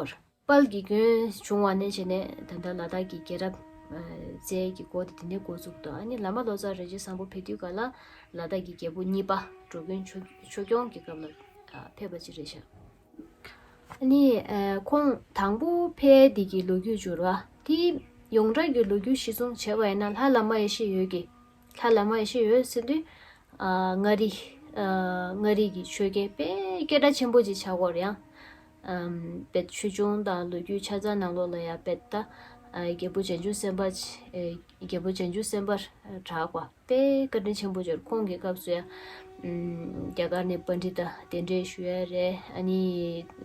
པ་རེད། དཔལ་གྱི་མགོན་བྱུང་བ་ནས་བྱས་ནས་ད་ལྟ་ལ་དྭགས་ཀྱི་རྒྱལ་རབས། ཨ། རྩལ་གྱི་འགོ་དེ་དེ་ནས་འགོ་བཙུགས་འདུག་ཨ་ནི་བླ་མ་ལོ་ཙཱ་རིན་ཆེན་བཟང་པོ་ཕེབས་དུས་ག་ལ་ལ་དྭགས་ཀྱི་རྒྱལ་པོ་གཉིས་པ་འགྲོ་མགོན་ཆོས་ཆོས་སྐྱོང་གི་སྐབས་ལ། ཨ། ཕེབས་པ་ཅིག་རེད་ཤག་ཨ་ནི། ཨ། ཁོང་དང་པོ་ཕེབས་དེ་གི་ལོ་རྒྱུས་འབྱོར་བ་དེ། ཡོངས་གྲགས་ཀྱི་ལོ་རྒྱུས་གཞི་བཟུང་བྱས་པ་ཡིན་ན། ལྷ་བླ་མ་ཡེ་ཤེས་འོད་ཀྱི། ལྷ་བླ་མ་ཡེ་ཤེས་འོད་ཟེར་དུས། ཨ། མངའ་རིས། ཨ། མངའ་རིས་ཀྱི་ཆོས་རྒྱལ་དཔེ་སྐད་གྲགས་ཆེན་པོ་ཅིག་ཆགས་ཡོད་རེད་ཡང་། ཨམ། དཔེ་ཆོས་འབྱུང་དང་ལོ་རྒྱུས་ཆ་ཚང་ནང་ལོགས་ལ་ཡང་དཔེ་ད། ཨ། རྒྱལ་པོ་བྱང་ཆུབ་སེམས་དཔའ། ཨེ། རྒྱལ་པོ་བྱང་ཆུབ་སེམས་དཔར་གྲགས་པ་དཔེ་བཀའ་དྲིན་ཆེན་པོ་ཅིག་རེད། ཁོང་གི་སྐབས་སུ་ཡང་། ཨམ། རྒྱ་གར་ནས་པཎྜི་ཏ་གདན་འདྲེན་ཞུ་ཡ་རེད། ཨ་ནི་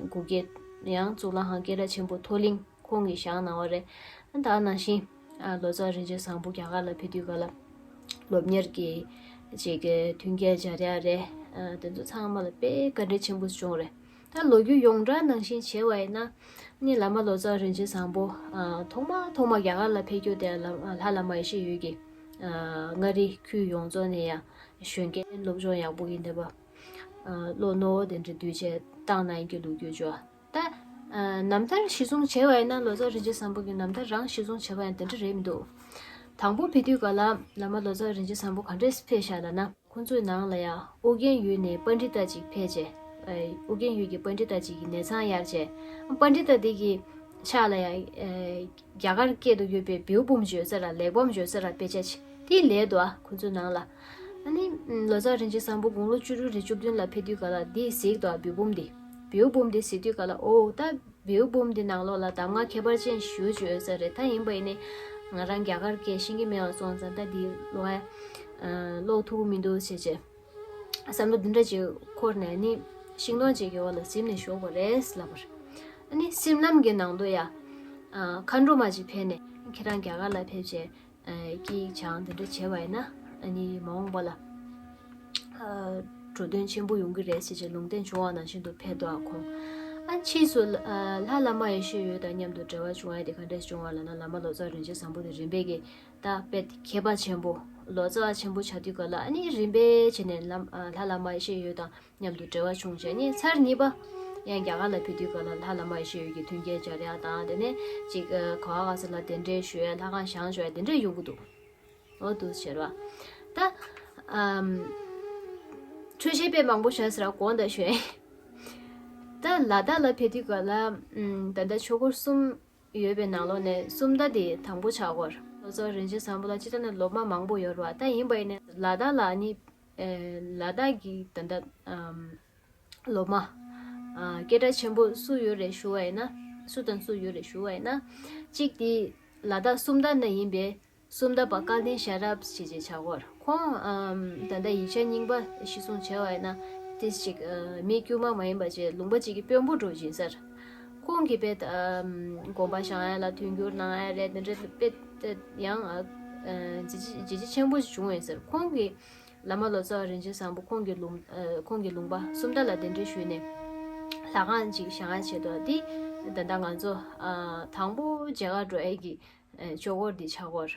གུ་གེ་ཡང་གཙུག་ལག་ཁང་སྐད་གྲགས་ཆེན་པོ་མཐོ་གླིང་ཁོང་གིས་བཞེངས་གནང་བ་རེད། ད་ནང་བཞིན། ཨ། ལོ་ཙཱ་རིན་ཆེན་བཟང་པོ་རྒྱ་གར་ལ་ཕེབས་དུས་ག་ལ་སློབ་གཉེར་གྱི་ཅིག་གི་མཐུན་རྐྱེན་སྦྱར་ཡ་རེད། ཨ། དེ་ཚོ་ཚང་མ་ལ་དཔེ་བཀའ་དྲིན་ཆེན་པོ་བྱུང་རེད། ད་ལོ་རྒྱུས་ཡོངས་གྲགས་ནང་བཞིན་བྱས་པ་ཡིན་ན། ནི་བླ་མ་ལོ་ཙཱ་རིན་ཆེན་བཟང་པོ། ཨ། ཐོག་མ་ཐོག་མ་རྒྱ་གར་ལ་ཕེབས་རྒྱུ་དེ་ལ་ལྷ་བླ་མ་ཡེ་ཤེས་འོད་ཀྱིས། ཨ། མངའ་རིས་ཁུལ་ཡོངས་རྫོགས་ནས་ཡང་གཞོན་སྐྱེས་སློབ་སྦྱོང་ཡག་པོ་ཡིན་བསྡད་པ། ཨ། བློ་རྣོ་བོ་དེ་འདྲ་འདུས་བྱས་བཏང་གནང་གི་ལོ་རྒྱུས་བྱུང་། ད། ཨ། རྣམ་ཐར་གཞི་བཟུང་བྱས་པ་ཡིན་ན། ལོ་ཙཱ་རིན་ཆེན་བཟང་པོ་གི་རྣམ་ཐར་རང་གཞི་བཟུང་བྱས་པ་ཡང་དེ་འདྲ་རེད་མི་འདུག་དང་པོ་ཕེབས་དུས་ག་ལ་བླ་མ་ལོ་ཙཱ་རིན་ཆེན་བཟང་པོ་ག་འདྲས་ཕེབས་ཤག་ལབ་ན། ཁོང་ཚོའི་ནང་ལ་ཡང་ཨོ་རྒྱན་ཡུལ་ནས་པཎྜི་ཏ་ཅིག་ཕེབས་བྱས། ཨ། ཨོ་རྒྱན་ཡུལ་གྱི་པཎྜི་ཏ་ཅིག་གིས་གནས་ཚང་གཡར་བྱས། པཎྜི་ཏ་དེ་གི་ཕྱག་ལ་ཡང་། ཨ། རྒྱ་གར་སྐད་དུ་ཡོད་པའི་བེའུ་བུམ་ཅིག་ཡོད་ས་ར། གླེགས་བམ་ཅིག་ཡོད་ས་ར། དཔེ་ཆ་ཅིག་དེའི་ལས་དུ། ཨ། ཁོང་ཚོའི་ནང་ལ། ཨ་ནི་ལོ་ཙཱ་རིན་ཆེན་བཟང་པོ་དགུང་ལོ་བཅུ་དྲུག་རེ་བཅུ་བདུན་ལ་ཕེབས་དུས་ག་ལ་དེ་གཟིགས་དུས། བེའུ་བུམ་དེ། བེའུ་བུམ་དེ་གཟིགས་དུས་ག་ལ། ཨོ། ད་བེའུ་བུམ་དེ་ནང་ལོགས་ལ་གདམས་ངག་ཁྱད་པར་ཅན་ཞེ་པོ་ཅིག་ཡོད་ས་རེད། ད་ཡིན་པ་ཡིན་ནའི་ང་རང་རྒྱ་གར་སྐད་ཤེས་ཀྱི་མེད་པ་སོང་ཙང་། ད་འདི་ཀློག་ཡ། ཨ། ཀློག་ཐུབ་ཀྱི་མི་འདུག་ཟེར་བྱས་བསམ་བློ་འདི་འདྲ་ཅིག་འཁོར་ནས་ནི་ཤིང་སྡོང་ཅིག་གི་འོག་ལ་གཟིམ་ནས་བཞུགས་པ་རེད་ལབ་པ་རེད། ཨ་ནི་གཟིམ་ལམ་གྱི་ནང་དུ་ཡ། ཨ། མཁའ་འགྲོ་མ་ཅིག་ཕེབས་ནས། ཁྱེད་རང་རྒྱ་གར་ལ་ཕེབས་བྱས། ཨ། སྐྱིད་ཆང་དེ་འདྲ་བྱས་པ་ཡིན་ན། ཨ་ནི་མ་འོངས་པ་ལ། ཨ། འགྲོ་དོན་ཆེན་པོ་ཡོང་གི་རེད་ཟེར་བྱས་ལུང་བསྟན་བྱུང་བ་ནང་བཞིན་དུ་ཕེབས་འདུག་ཁོང་ ཨ་ཕྱིས་སུ་ལ་ཨ་ལྷ་བླ་མ་ཡེ་ཤེས་འོད་དང་མཉམ་དུ་འབྲེལ་བ་བྱུང་བ་དེ་ག་འདྲས་བྱུང་བ་ལབ་ན། བླ་མ་ལོ་ཙཱ་བ་རིན་ཆེན་བཟང་པོ་དེ་རིམ་པས་ཀྱིས་ད་དཔེ་མཁས་པ་ཆེན་པོ་ལོ་ཙཱ་བ་ཆེན་པོ་ཆགས་དུས་ག་ལ། ཨ་ནི་རིམ་པས་བྱས་ནས་ལམ་ཨ་ལྷ་བླ་མ་ཡེ་ཤེས་འོད་དང་མཉམ་དུ་འབྲེལ་བ་བྱུང་བྱས་ནས། ཚར་གཉིས་པ་ཡང་རྒྱ་གར་ལ་ཕེབས་དུས་ག་ལ་ལྷ་བླ་མ་ཡེ་ཤེས་འོད་ཀྱི་མཐུན་རྐྱེན་སྦྱར་ཡ་དང་། དེ་ནས་ཅིག་ཨ་ག་བ་ག་ས་ལ་གདན་འདྲེན་ཞུ་ཡ། ལྷ་ཁང་བཞེངས་ཞུ་ཡ་དེ་འདྲས་ཡོང་གི་འདུག་འོ་འདུག་ཟེར་བ། ད་ཨམ་འཕྲོས་བཤད་དཔེ་མང་པོ་བྱས་ཟེར་བ་དགོངས་དག་ཞུ་ཡ། ད་ལ་དྭགས་ལ་ཕེབས་དུས་ག་ལ་ཨམ་ད་ལྟ་ཆོས་འཁོར་གསུམ་ཡོད་པའི་ནང་ལོགས་ནས་སུམ་མདའ་དེ་དང་པོ་ཆགས་སྐོར། ལོ་ཙཱ་བ་རིན་ཆེན་བཟང་པོ་ལ་སྤྱིར་བཏང་ནས་སློབ་མ་མང་པོ་ཡོད་རེད་བ། ད་ཡིན་པ་ཡིན་ནའི་ལ་དྭགས་ལ་ནི་ཨེ་ལ་དྭགས་ཀྱི་ད་ལྟ་ཨམ་སློབ་མ་ཨ་སྐད་གྲགས་ཆེན་པོ་སུ་ཡོད་རེད་ཞུ་བ་ཡིན་ན། སུ་དང་སུ་ཡོད་རེད་ཞུ་བ་ཡིན་ན། གཅིག་དེ་ལ་དྭགས་སུམ་མདའ་ན་ཡིན་པའི་སུམ་མདའ་པ་སྐལ་ལྡན་ཤེས་རབ་ཞེས་བྱ་བར། ཁོང་ཨམ་ད་ལྟ་ཡིག་ཆ་རྙིང་པ་གཞིར་བཟུང་བྱས་པ་ཡིན་ན། དེ་ཅིག་ཨ་མི་དཀྱུས་མ་མ་ཡིན་པ་ཅིག་ལུང་པ་ཅིག་གི་དཔོན་པོ་འདྲ་ཡིན་ས་རེད། ཁོང་གིས་དཔེ་ཨམ་དགོན་པ་བཞེངས་ཡ་ལ་མཐུན་འགྱུར་གནང་ཡ་རེད། དེ་འདྲ་དཔེ་ཡང་ཨ་ཨ་བྱས་རྗེས་བྱས་རྗེས་ཆེན་པོ་ཞིག་བྱུང་བ་ཡིན་ས་རེད། ཁོང་གིས་བླ་མ་ལོ་ཙཱ་བ་རིན་ཆེན་བཟང་པོ་ཁོང་གི་ལུང་ཨ་ཁོང་གི་ལུང་པ་སུམ་མདའ་ལ་གདན་འདྲེན་ཞུས་ནས་ལྷ་ཁང་ཅིག་བཞེངས་ཡ་བྱས་འདུག་འདི་ད་ལྟ་ང་ཚོ་ཨ་དང་པོ་མཇལ་ཁ་འགྲོ་ཡ་གི་ཨ་ཆོས་འཁོར་འདི་ཆགས་སྐོར།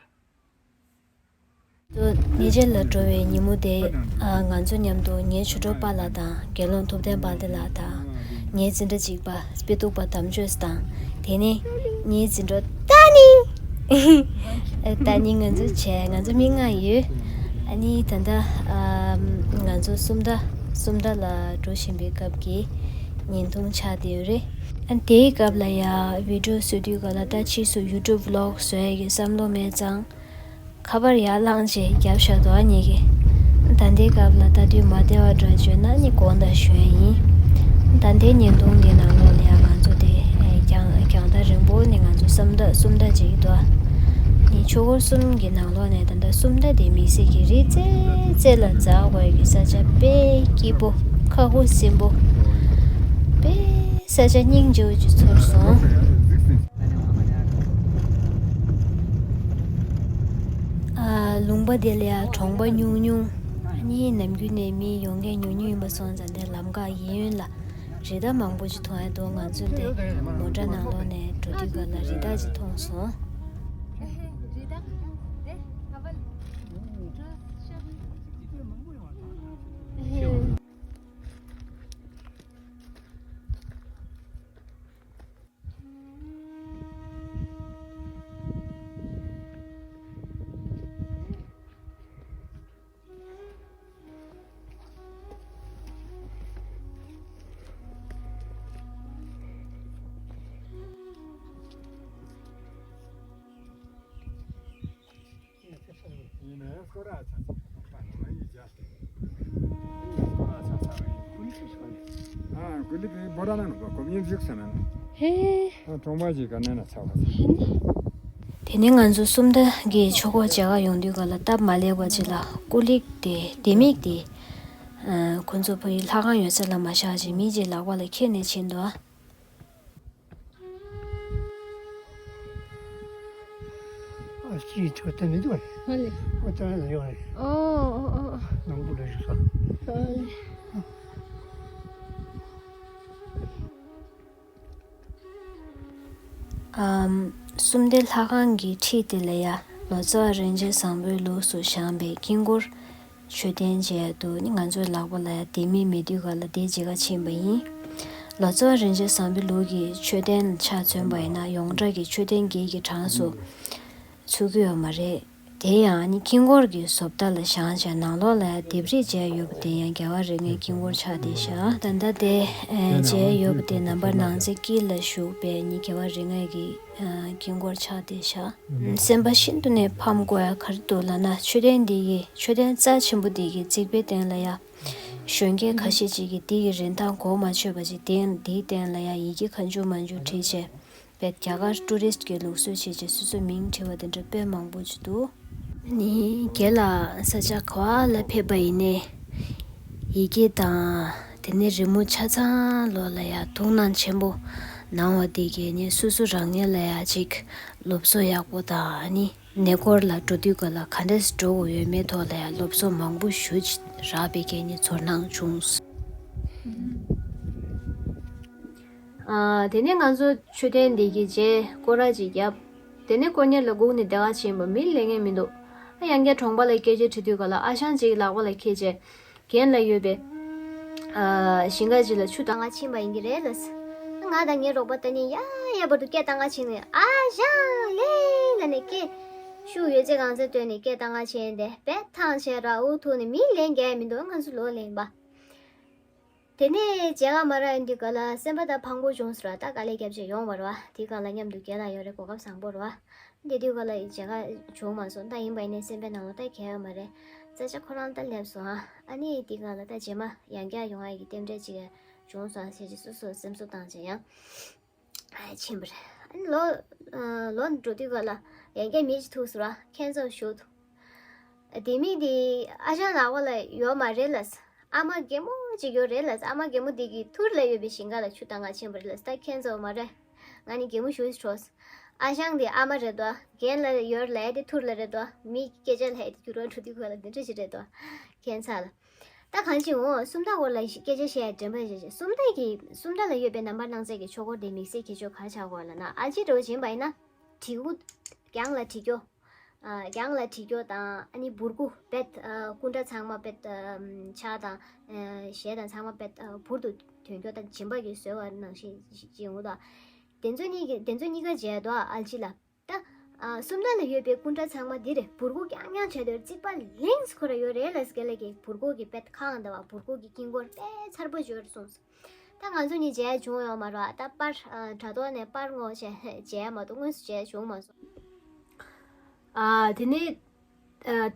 ཉེ་ཆར་ལ་འགྲོ་བའི་ཉིན་མོ་དེ། ཨ་ང་ཚོ་མཉམ་དུ་ངའི་ཆོས་གྲོགས་པཱ་ལགས་དང་། དགེ་སློང་ཐུབ་བསྟན་དཔལ་ལྡན་ལགས་དང་། ངའི་འཛིན་གྲྭ་གཅིག་པ་དཔེ་ཐུག་པ་དམ་ཆོས་དང་། དེ་ནས་ངའི་འཛིན་གྲོགས་ཏཱ་ནི། ཨ་ཏཱ་ནི་ང་ཚོ་བྱས། ང་ཚོ་མི་ལྔ་ཡོད། ཨ་ནི་ད་ལྟ་ཨ་ང་ཚོ་སུམ་མདའ་སུམ་མདའ་ལ་འགྲོ་བཞིན་པའི་སྐབས་ཀྱི་བརྙན་ཐུང་ཆགས་བསྡད་ཡོད་རེད། ཨ་དེའི་སྐབས་ལ་ཡ་བི་ཌི་ཡོ་བཟོ་དུས་ག་ལ། ད་ཕྱིས་སུ་ཡུ་ཊུབ་བི་ལོག་བཟོ་ཡ་གི་བསམ་བློ་མེད་ཙང་། ཁ་པར་ཡར་བླངས་བྱས་བརྒྱབ་བཞག་འདུག་ཨ་ནི་གི། ད་ལྟའི་སྐབས་ལ་ལྟ་དུས་མ་བདེ་བ་འདྲ་བྱུང་ན་ནི་དགོངས་དག་ཞུ་ཡ་ཡིན། ད་ལྟའི་བརྙན་ཐུང་འདི་ནང་ལོགས་ལ་ཡང་ང་ཚོ་དེ་རྒྱང་རྒྱང་ཐག་རིང་པོ་ནས་ང་ཚོ་སུམ་མདའ་སུམ་མདའ་བྱེད་ཀྱི་འདུག་ཨ་ནི་ཆོས་འཁོར་གསུམ་གྱི་ནང་ལོགས་ནས་ད་ལྟ་སུམ་མདའ་དེ་དམིགས་བསལ་གྱི་རི་རྩེ་རྩེ་ལ་འཛེག་དགོས་ཀྱི་ས་ཆ་དཔེ་སྐྱིད་པོ། ཁ་ཁུ་སིམ་པོ། དཔེ་ས་ཆ་སྙིང་རྗེ་བོ་ཅིག་ཚོར་སོང་། ཨ་ལུང་པ་དེ་ལ་ཡ་གྲོང་པ་ཉུང་ཉུང་། ཨ་ནི་ནམ་རྒྱུན་ནས་མི་ཡོང་མཁན་ཉུང་ཉུང་ཡིན་པ་སོང་ཙང་། དེ་ལམ་ཁ་གཡས་གཡོན་ལ་རི་དྭགས་མང་པོ་ཅིག་མཐོང་ཡ་འདུག་ང་ཚོ་དེ་མོ་ཊ་ནང་ལོགས་ནས་འགྲོ་དུས་ག་ལ་རི་དྭགས་ཅིག་མཐོང་སོང་། ཧེ། དེ་ནས་ང་ཚོ་སུམ་མདའ་གི་ཆོས་འཁོར་མཇལ་ཁ་ཡོང་དུས་ག་ལ། སྟབས་མ་ལེགས་པ་ཅིག་ལ་ཀུ་ལིག་དེ། ལྡེ་མིག་དེ། ཨ་ཁོ་ཚོ་བོད་ཡིག་ལྷ་ཁང་ཡོད་ས་ལ་མ་བཞག་ཅིག་མི་ཅིག་ལག་པ་ལ་ཁྱེར་ནས་ཕྱིན་འདུག་ཨ། ཨ་ཅིའི་ཐོག་ཏུ་མི་འདུག་རེད། ཧོ་ལེ། ཨོ་ཏ་ལ་ཡོད་རེད། ཨོ་ཨོ་ཨོ། ནང་ཁུལ་ལ་བཞུགས་ས། ཧོ་ལེ། ཨམ། སུམ་མདའི་ལྷ་ཁང་གི་འཁྲིས་དེ་ལ་ཡ་ལོ་ཙཱ་བ་རིན་ཆེན་བཟང་པོའི་ལུགས་སུ་བཞེངས་པའི་དཀྱིལ་འཁོར་མཆོད་རྟེན་མཇལ་འདུག་ནི་ང་ཚོའི་ལག་པ་ལ་ཡ་ལྡེ་མིག་མེད་དུས་ག་ལ་དེ་མཇལ་ཁ་ཕྱིན་པ་ཡིན། ལོ་ཙཱ་བ་རིན་ཆེན་བཟང་པོའི་ལུགས་ཀྱི་མཆོད་རྟེན་ཆ་མཚོན་པ་ཡིན་ན། ཡོངས་གྲགས་ཀྱི་མཆོད་རྟེན་བརྒྱད་ཀྱི་གྲངས་སུ་ཚུད་ཀྱི་ཡོད་མ་རེད། དེ་ཡང་ནི་དཀྱིལ་འཁོར་གྱི་བཟོ་ལྟ་ལ་བཞེངས་བྱས། ནང་ལོགས་ལ་ཡ་ལྡེབས་རིས་བྱས་ཡོད་པ་དེ་ཡང་རྒྱལ་བ་རིགས་ལྔའི་དཀྱིལ་འཁོར་ཆགས་བསྡད་བཞག་ད་ལྟ་དེ་ཨེ་མཇལ་ཡོད་པ་དེ་ནམ་མཁའི་ནང་གསེས་དཀྱིལ་ལ་བཞུགས་པའི་ནི་རྒྱལ་བ་རིགས་ལྔའི་གི་ཨ་དཀྱིལ་འཁོར་ཆགས་བསྡད་བཞག་སེམས་པ་ཤིན་ཏུ་ནས་ཕམ་དགོས་ཡ་ག་རེ་འདུག་ལབ་ན། མཆོད་རྟེན་འདི་ཡི། མཆོད་རྟེན་རྩ་ཆེན་པོ་འདི་གི་རྩིག་པའི་སྟེང་ལ་ཡ་གཞོན་སྐྱེས་ཁ་ཤས་ཅིག་གིས་འདི་གི་རིན་ཐང་གོ་མ་ཆོད་པ་ཅིག་དེ་འདིའི་སྟེང་ལ་ཡ་ཡི་གེ་གང་བྱུང་མང་བྱུང་བྲིས་བྱས། བས་རྒྱ་གར་ཊུ་རི་སི་ཊི་གི་ལུགས་སྲོལ་བྱས་བྱས་སོ་སོའི་མིང་བྲིས་པ་དེ་འདྲ་དཔེ་མང་པོ་ཅིག་འདུག་ནི་རྒན་ལགས་ས་ཆ་ག་བ་ལ་ཕེབས་པ་ཡིན་ནའི་ཡི་གེ་དང་དེ་ནས་རི་མོ་ཆ་ཚང་ལོགས་ལ་ཡ་ཐུགས་སྣང་ཆེན་པོ་གནང་བ་དེ་གས་ནི་སོ་སོ་རང་ཉིད་ལ་ཡ་ཅིག་སློབ་གསོ་ཡག་པོ་དང་ནི་གནས་སྐོར་ལ་འགྲོ་དུས་ག་ལ་ག་འདྲས་འགྲོ་དགོས་ཡོད་མེད་ཐོག་ལ་ཡ་སློབ་གསོ་མང་པོ་ཞུ་རག་པའི་གས་ནི་ཚོར་སྣང་བྱུང་། ཨ། དེ་ནས་ང་ཚོ་མཆོད་རྟེན་འདི་གི་རྗེས་སྐོར་ར་ཅིག་བརྒྱབ། དེ་ནས་དཀོན་གཉེར་ལ་སྒུག་ནས་བསྡད་ག་ཕྱིན་པ། མི་ལས་ངན་མི་འདུག་ཨ། ཡང་བསྐྱར་གྲོང་པ་ལ་སྐད་ཆ་དྲི་དུས་ག་ལ། ཨ་ཞང་ཅིག་ལག་པ་ལ་འཁྱེར་བྱས། གྱེན་ལ་ཡོད་པའི་ཨ་ཞིང་ཁ་ཅིག་ལ་ཆུ་བཏང་ག་ཕྱིན་པ་ཡིན་གྱི་རེད་ལགས། ང་དང་ངའི་རོགས་པ་ད་ནི་ཡ་ཡ་བར་དུ་སྐད་བཏང་ག་ཕྱིན་ནས། ཨ་ཞང་ལེ་ལ་ནས་སྐད། ཤུགས་ཡོད་ཚད་གང་ཚད་བཏོན་ནས་སྐད་བཏང་ག་ཕྱིན་ཏེ། བེ་ཐང་བྱས་ར་འུ་ཐུག་ནས། མི་ལས་འགལ་མི་འདུག་ང་ཚོ་ལོ་ལེན་པ། དེ་ནས་མཇལ་ཁ་མ་རག་ཡོང་དུས་ག་ལ་སེམས་པ་ད་ཕངས་པོ་བྱུང་སོང་ར། ད་དཀའ་ལས་བརྒྱབ་བྱས་ཡོང་བ་རེད་བ། དེའི་སྒང་ལ་མཉམ་དུ་རྒན་ལགས་ཡོད་རེད། གོ་སྐབས་བཟང་པོ་རེད་བ། དེ་དུས་ག་ལ་མཇལ་ཁ་བྱུང་མ་སོང་། ད་ཡིན་པ་ཡིན་ནའི་སེམས་པའི་ནང་ལ་ད་གལ་ཡོད་མ་རེད། ཙ་ཆ་ཁོ་རང་ད་སླེབས་སོང་ཨ། ཨ་ནི་དེའི་སྒང་ལ་ད་རྗེས་མ་ཡང་བསྐྱར་ཡོང་ཡ་གི་རྟེན་འབྲེལ་ཅིག་བྱུང་སོང་ཨ་ཟེར་བྱས་སོ་སོ་སེམས་གསོ་བཏང་བྱས་ཡང་ཕྱིན་པ་རེད། ཨ་ནི་ལོ་ལོ་འགྲོ་དུས་ག་ལ་ཡང་བསྐྱར་མི་ཅིག་ཐུག་སོང་ར། ཁྱེད་ཚོ་བཞུགས་འདུག་དེ་མི་དེ་ཨ་ཞང་ལག་པ་ལ་ཡོད་མ་རེད་ལགས། ཨ་མ་རྒན་མོ་ཅིག་ཡོད་རེད་ལགས། ཨ་མ་རྒན་མོ་དེ་གི་ཐུར་ལ་ཡོད་པའི་ཞིང་ཁ་ལ་ཆུ་བཏང་ག་ཕྱིན་པ་རེད་ལགས། ད་ཁྱེད་ཚོ་མ་རེད། ང་ནི་རྒན་མོ་ཞུ་ཞིག་འགྲོ། ཨ་ཞང་དེ་ཨ་མ་རེད་དོ། རྒན་ལ་ཡོད་ལབ་ཡ་དེ་ཐུར་ལ་རེད་དོ། མི་སྐད་ཆ་ལབ་ཡ་དེ་འགྱུར་བ་འགྲོ་དུས་ག་ལ་འདི་འདྲ་ཞིག་རེད་དོ། ཁྱེད་ཚ་ལ། ད་གང་ཅི་འོང་། སུམ་མདའ་སྐོར་ལ་སྐད་ཆ་བཤད་ཡ་དྲན་པ་བྱས་བྱས། སུམ་མདའ་གི་སུམ་མདའ་ལ་ཡོད་པའི་རྣམ་པར་སྣང་མཛད་ཀྱི་ཆོས་འཁོར་དེ་དམིགས་བསལ་ཁྱད་ཆོས་ག་རེ་ཆགས་ཀྱི་ཡོད་ལབ་ན། ཨལ་ཅི་འདྲ་བོ་བྱིན་པ་ཡིན་ན། གྲི་གུག་རྒྱང་ལ་བྲི་རྒྱུ། ཨ། རྒྱང་ལ་བྲི་རྒྱུ་དང་། ཨ་ནི་འབུར་སྐུ་རྦད། ཨ། སྐུ་འདྲ་ཚང་མ་རྦད། ཨ། ཕྱག་དང་། ཨ། ཞལ་དང་ཚང་མ་རྦད། ཨ། འབུར་དུ་དོན་རྒྱུ་དང་། སྦྱིན་པ་གི་བཟོ་བ་ནང་བཞིན་ཅིག་ཡོང་གི་འདུག་དེ་ཚོ་གཉིས་ཀྱི་དེ་ཚོ་གཉིས་ཀ་མཇལ་འདུག་ཨལ་ཅི་ལ། ད། ཨ། སུམ་མདའ་ལ་ཡོད་པའི་སྐུ་འདྲ་ཚང་མ་འདི་རེད། འབུར་སྐུ་རྐྱང་རྐྱང་བྱས་དུས་རྩིག་པ་ལེངས་ཁོ་ར་ཡོད་རེད་ལགས། དེ་ལ་གི་འབུར་སྐུ་གི་རྦད་ཁ་འདྲ་བ། འབུར་སྐུ་གི་དཀྱིལ་འཁོར་དཔེ་མཚར་པོ་ཡོད་རེད་གསུངས་སོང་། ད་ང་ཚོ་གཉིས་མཇལ་བྱུང་ཡོད་མ་རེད་བ། ད་པར། ཨ། དྲ་ཐོག་ནས་པར་བརྔོས་བྱས་མཇལ་མ་གཏོགས་དངོས་སུ་མཇལ་བྱུང་མ་སོང་། ཨ། དེ་ནས།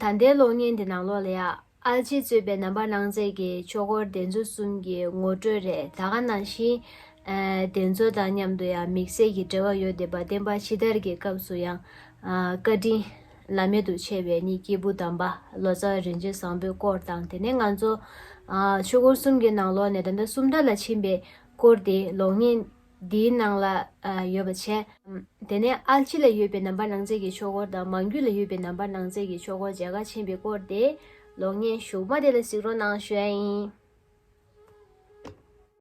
ཨ། ད་ལྟའི་གློག་བརྙན་དེ་ནང་ལོགས་ལ་ཡ། ཨལ་ཅི་གཙོས་པའི་རྣམ་པར་སྣང་མཛད་ཀྱི་ཆོས་འཁོར་གདན་ཚོགས་གསུམ་གྱི་ངོ་སྤྲོད་རེད། ད་ག་ནང་བཞིན། ཨ། གདན་ཚོགས་དང་མཉམ་དུ་ཡང་དམིགས་བསལ་གྱི་འབྲེལ་བ་ཡོད་བསྡད་པ། བསྟན་པ་ཕྱི་དར་གྱི་སྐབས་སུ་ཡང་། ཨ། བཀའ་དྲིན་བླ་མེད་དུ་ཆེ་བའི་ནི་སྐྱེས་བུ་དམ་པ་ལོ་ཙཱ་རིན་ཆེན་བཟང་པོའི་སྐོར་དང་། དེ་ནས་ང་ཚོ། ཨ། ཆོས་འཁོར་གསུམ་གྱི་ནང་ལོགས་ནས་ད་ལྟ་སུམ་མདའ་ལ་ཕྱིན་པའི་སྐོར་དེ་གློག་བརྙན་འདིའི་ནང་ལ། ཨ། ཡོད་པ་བྱས། དེ་ནས་ཨལ་ཅི་ལ་ཡོད་པའི་རྣམ་པར་སྣང་མཛད་ཀྱི་ཆོས་འཁོར་དང་། མང་རྒྱུད་ལ་ཡོད་པའི་རྣམ་པར་སྣང་མཛད་ཀྱི་ཆོས་འཁོར་མཇལ་ཁ་ཕྱིན་པའི་སྐོར་དེ་གློག་བརྙན་གཞུག་མ་དེ་ལ་གཟིགས་རོགས་གནང་ཞུ་ཡ་ཡིན།